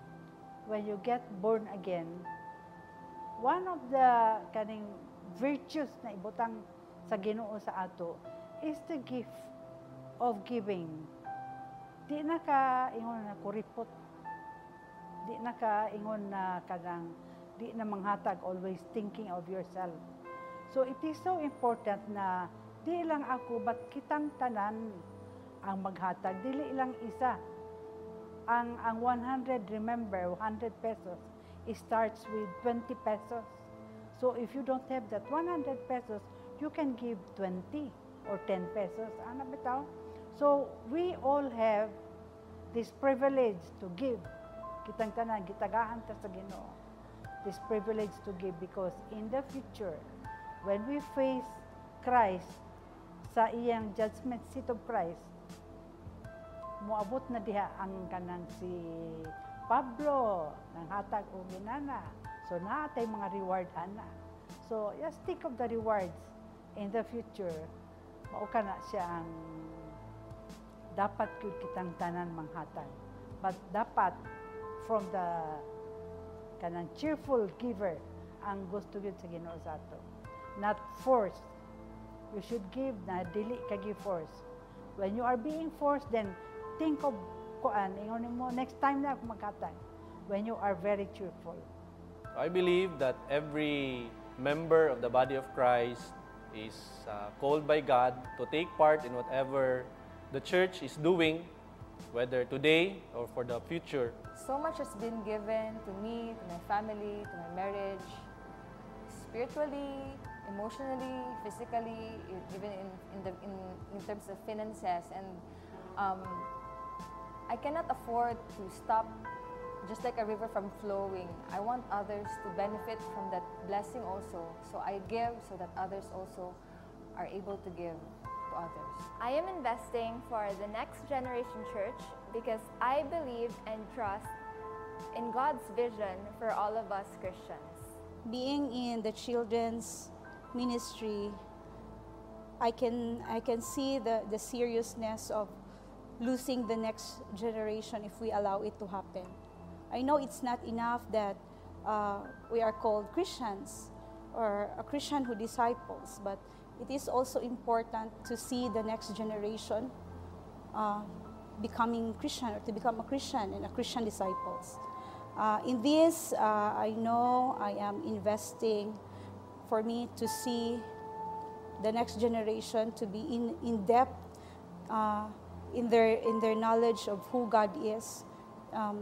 when you get born again, one of the kaning virtues na ibutang sa Ginoo sa ato is the gift of giving. Di na ka ingon na kuripot. Di na ka ingon na kanang di na manghatag, always thinking of yourself. So it is so important na di lang ako but kitang tanan ang maghatag, dili lang isa. Ang 100, remember, 100 pesos, it starts with 20 pesos. So if you don't have that 100 pesos, you can give 20 or 10 pesos. Ano bitaw? So we all have this privilege to give. Kitang tanan, gitagaan ta sa Ginoo. This privilege to give because in the future, when we face Christ sa iyang judgment seat of Christ, moabot na diha ang kanang si Pablo nang hatag og ginana. So naa tay mga reward ana. So just think of the rewards in the future. Mao kana siya ang dapat gyud kitang tanan manghatag. But dapat from the kanang cheerful giver ang gusto gyud sa Ginoo sa ato. Not forced. You should give na dili ka gi-force. When you are being forced, then think of kuan, ingon nimo, "Next time na ako maghatag." When you are very cheerful. I believe that every member of the body of Christ is called by God to take part in whatever the church is doing, whether today or for the future. So much has been given to me, to my family, to my marriage, spiritually, emotionally, physically, even in terms of finances. And I cannot afford to stop, just like a river from flowing. I want others to benefit from that blessing also. So I give so that others also are able to give to others. I am investing for the Next Generation Church because I believe and trust in God's vision for all of us Christians. Being in the children's ministry, I can see the seriousness of losing the next generation if we allow it to happen. I know it's not enough that we are called Christians or a Christian who disciples, but it is also important to see the next generation becoming Christian or to become a Christian and a Christian disciples. In this, I know I am investing for me to see the next generation to be in depth in their knowledge of who God is,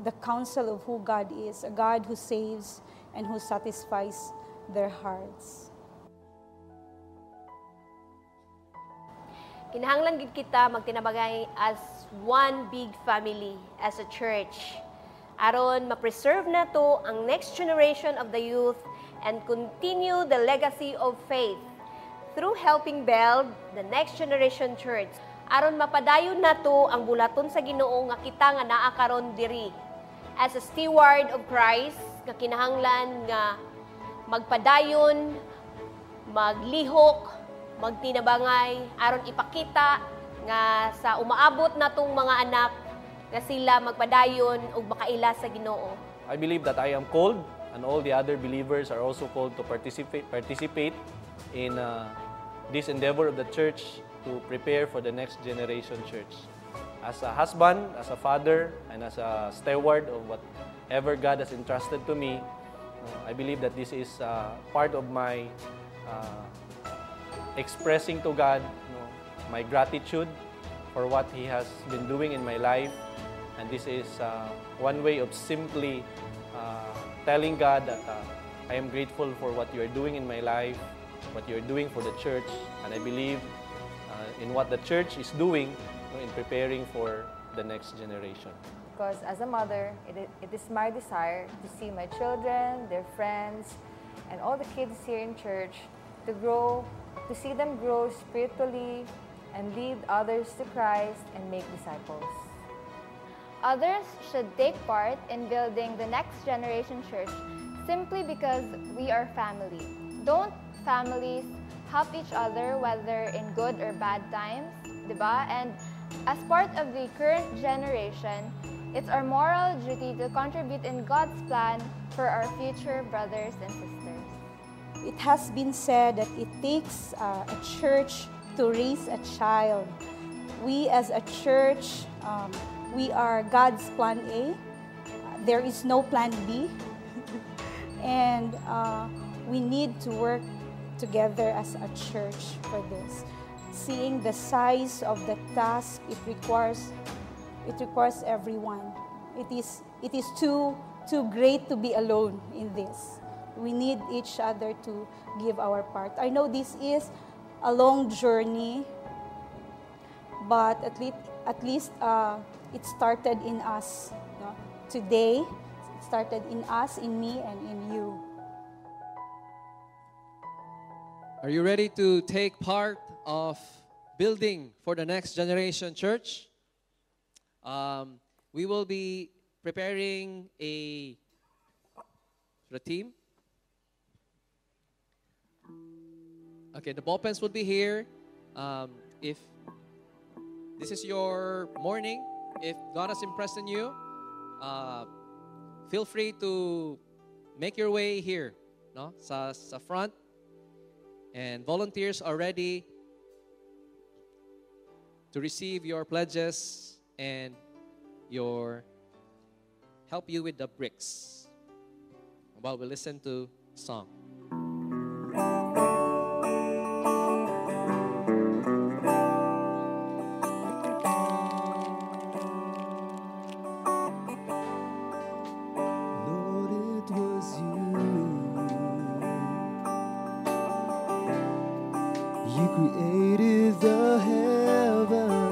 the counsel of who God is, a God who saves and who satisfies their hearts. Kinahanglan gid kita magtinabangay as one big family, as a church, aron ma-preserve nato ang next generation of the youth and continue the legacy of faith through helping build the Next Generation Church. Aron mapadayon nato ang bulaton sa Ginoo nga kita nga naa karon diri. As a steward of Christ, nga kinahanglan nga magpadayon, maglihok, magtinabangay, aron ipakita nga sa umaabot natong mga anak nga sila magpadayon ug makaila sa Ginoo. I believe that I am called, and all the other believers are also called to participate in this endeavor of the church to prepare for the next generation church. As a husband, as a father, and as a steward of whatever God has entrusted to me, I believe that this is part of my expressing to God, my gratitude for what He has been doing in my life. And this is one way of simply telling God that I am grateful for what you are doing in my life, what you are doing for the church, and I believe in what the church is doing in preparing for the next generation. Because as a mother, it is my desire to see my children, their friends, and all the kids here in church to grow, to see them grow spiritually and lead others to Christ and make disciples. Others should take part in building the next generation church simply because we are family. Don't families help each other whether in good or bad times, diba? And as part of the current generation, it's our moral duty to contribute in God's plan for our future brothers and sisters. It has been said that it takes a church to raise a child. We as a church, we are God's plan A. There is no plan B. And we need to work together as a church for this. Seeing the size of the task, it requires everyone. It is too great to be alone in this. We need each other to give our part. I know this is a long journey, but at least it started in us. No? Today, it started in us, in me, and in you. Are you ready to take part of building for the next generation church? We will be preparing a the team. Okay, the ball pens will be here. If this is your morning, if God has impressed on you, feel free to make your way here, no? Sa front. And volunteers are ready to receive your pledges and your help you with the bricks while we listen to song. Lord, it was you. You created the heavens.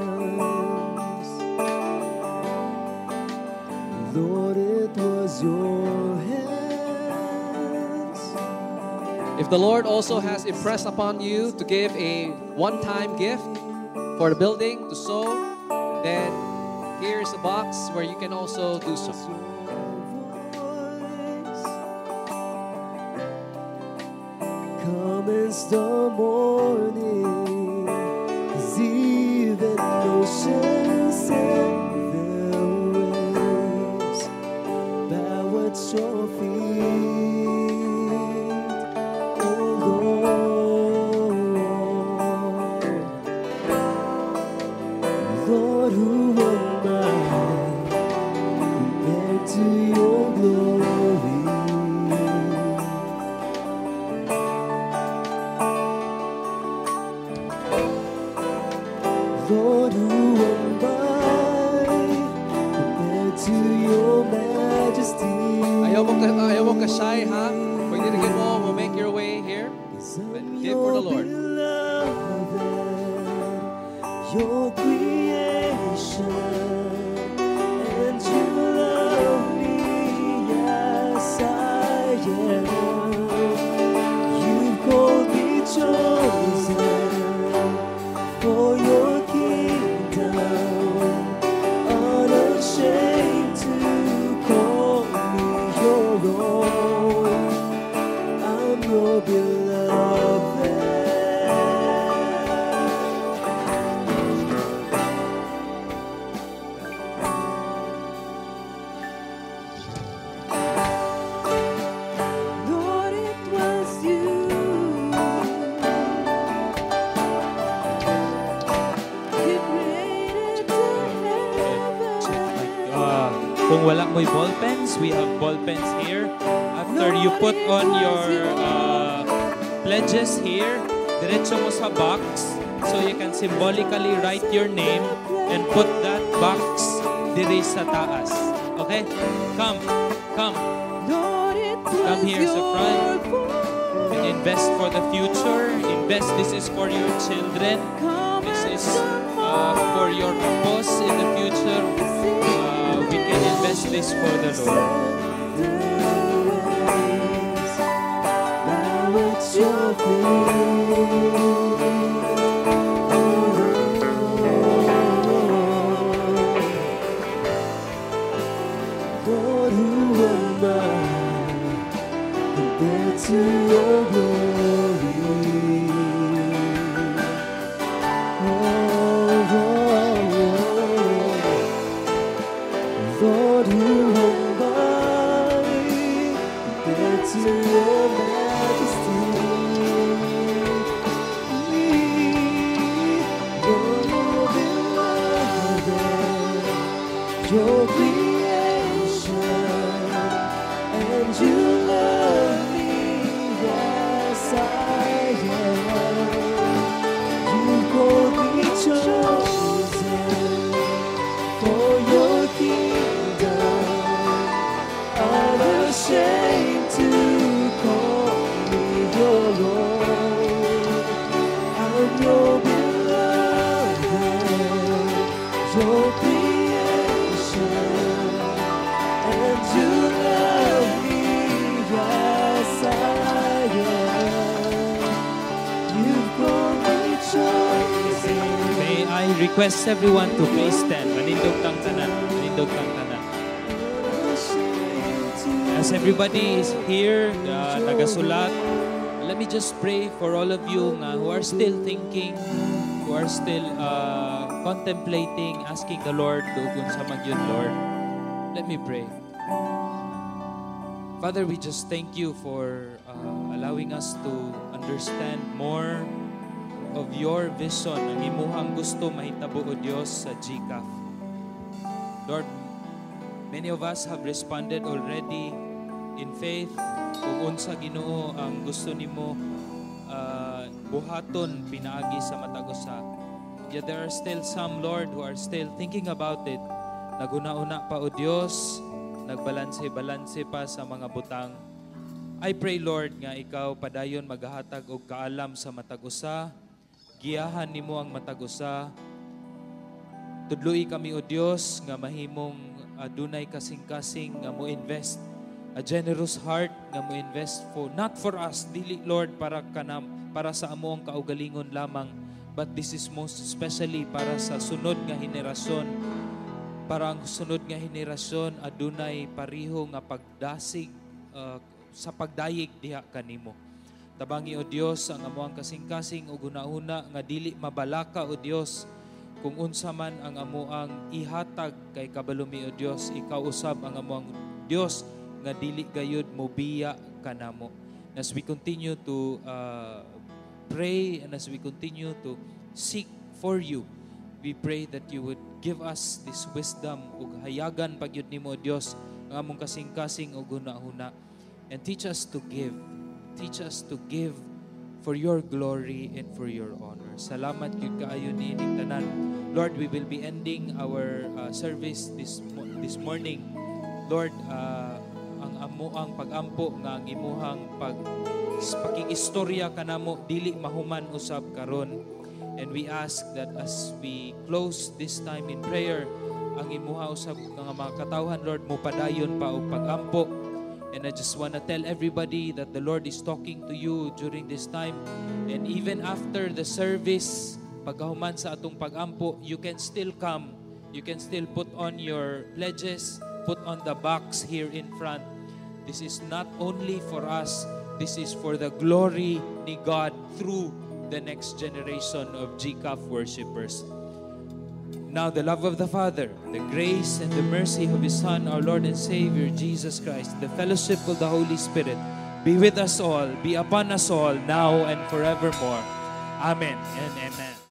Lord, it was your hands. If the Lord also has impressed upon you to give a one-time gift for the building to sow, then here's a box where you can also do so. Commence the morning, 'cause even oceans and their waves bow at your feet, oh Lord. Lord, who am I compared to your glory? Lord, who am I compared to your majesty? Ayaw mo ka shy, ha? Pwede rin mo make your way here. 'Cause I'm Give for the your Lord. Beloved, your creation, and you love me as I am. You've called me chosen for your kingdom. your beloved. Lord, it was you. You created the heavens. Kung wala mo'y ball pens, we have ball pens here. After you put on your pledges here, diretso mo sa box so you can symbolically write your name and put that box diri sa taas. Okay? Come, come. Lord, it Come was here sa front. your And invest for the future. Invest. This is for your children. This is for your apos in the future. We can invest this for the Lord. Bow at your feet. Lord, who am I compared to your glory? Oh. Lord, who am I compared to your majesty? You're your beloved, your creation, and you love me as I am. You called me chosen for your kingdom. I'm ashamed to call me your own. I'm your beloved, your creation, and you love me as I am. You've called me chosen. May I request everyone to please stand. Manindog tang tanan. Manindog tang tanan. As everybody is here, nagasulat, let me just pray for all of you nga who are still thinking, who are still contemplating, asking the Lord, dugon sa magyud, Lord. Let me pray. Father, we just thank you for allowing us to understand more of your vision, ang imuhang gusto mahitabo, O Dios, sa GCAF. Lord, many of us have responded already in faith kung unsa, Ginoo, ang gusto nimo buhaton pinaagi sa matag usa. Yet there are still some, Lord, who are still thinking about it. Naguna-una pa, O Dios, nagbalanse-balanse pa sa mga butang. I pray, Lord, nga ikaw padayon maghahatag og kaalam sa matag usa. Giyahan nimo ang matag usa. Tudloi kami, O Dios, nga mahimong adunay kasing-kasing nga mo invest, a generous heart nga mo invest for not for us, dili, Lord, para kanam para sa among kaugalingon lamang, but this is most especially para sa sunod nga henerasyon, para ang sunod nga henerasyon adunay pariho nga pagdasig sa pagdayeg diha kanimo. Tabangi, O Dios, ang amuang kasing-kasing ug hunahuna nga dili mabalaka, O Dios, kung unsa man ang amuang ihatag, kay kabalo mi, O Dios, ikaw usab ang amuang Dios nga dili gayud mobiya kanamo. As we continue to pray and as we continue to seek for you, we pray that you would give us this wisdom ug hayagan pagyud nimo, O Dios, ang among kasing-kasing ug hunahuna, and teach us to give. Teach us to give for your glory and for your honor. Salamat gyud kaayo niining tanan. Lord, we will be ending our service this morning. Lord, ang amuang pagampo nga ang imuhang pag pakig-istorya kanamo dili mahuman usab karon. And we ask that as we close this time in prayer, ang imuha usab nga mga katawhan, Lord, mo padayon pa og pagampo. And I just want to tell everybody that the Lord is talking to you during this time. And even after the service, pagkahuman sa atong pagampo, you can still come. You can still put on your pledges, put on the box here in front. This is not only for us. This is also for your children. This is for the glory ni God through the next generation of GCAF worshipers. Now the love of the Father, the grace and the mercy of His Son, our Lord and Savior, Jesus Christ, the fellowship of the Holy Spirit, be with us all, be upon us all, now and forevermore. Amen and amen.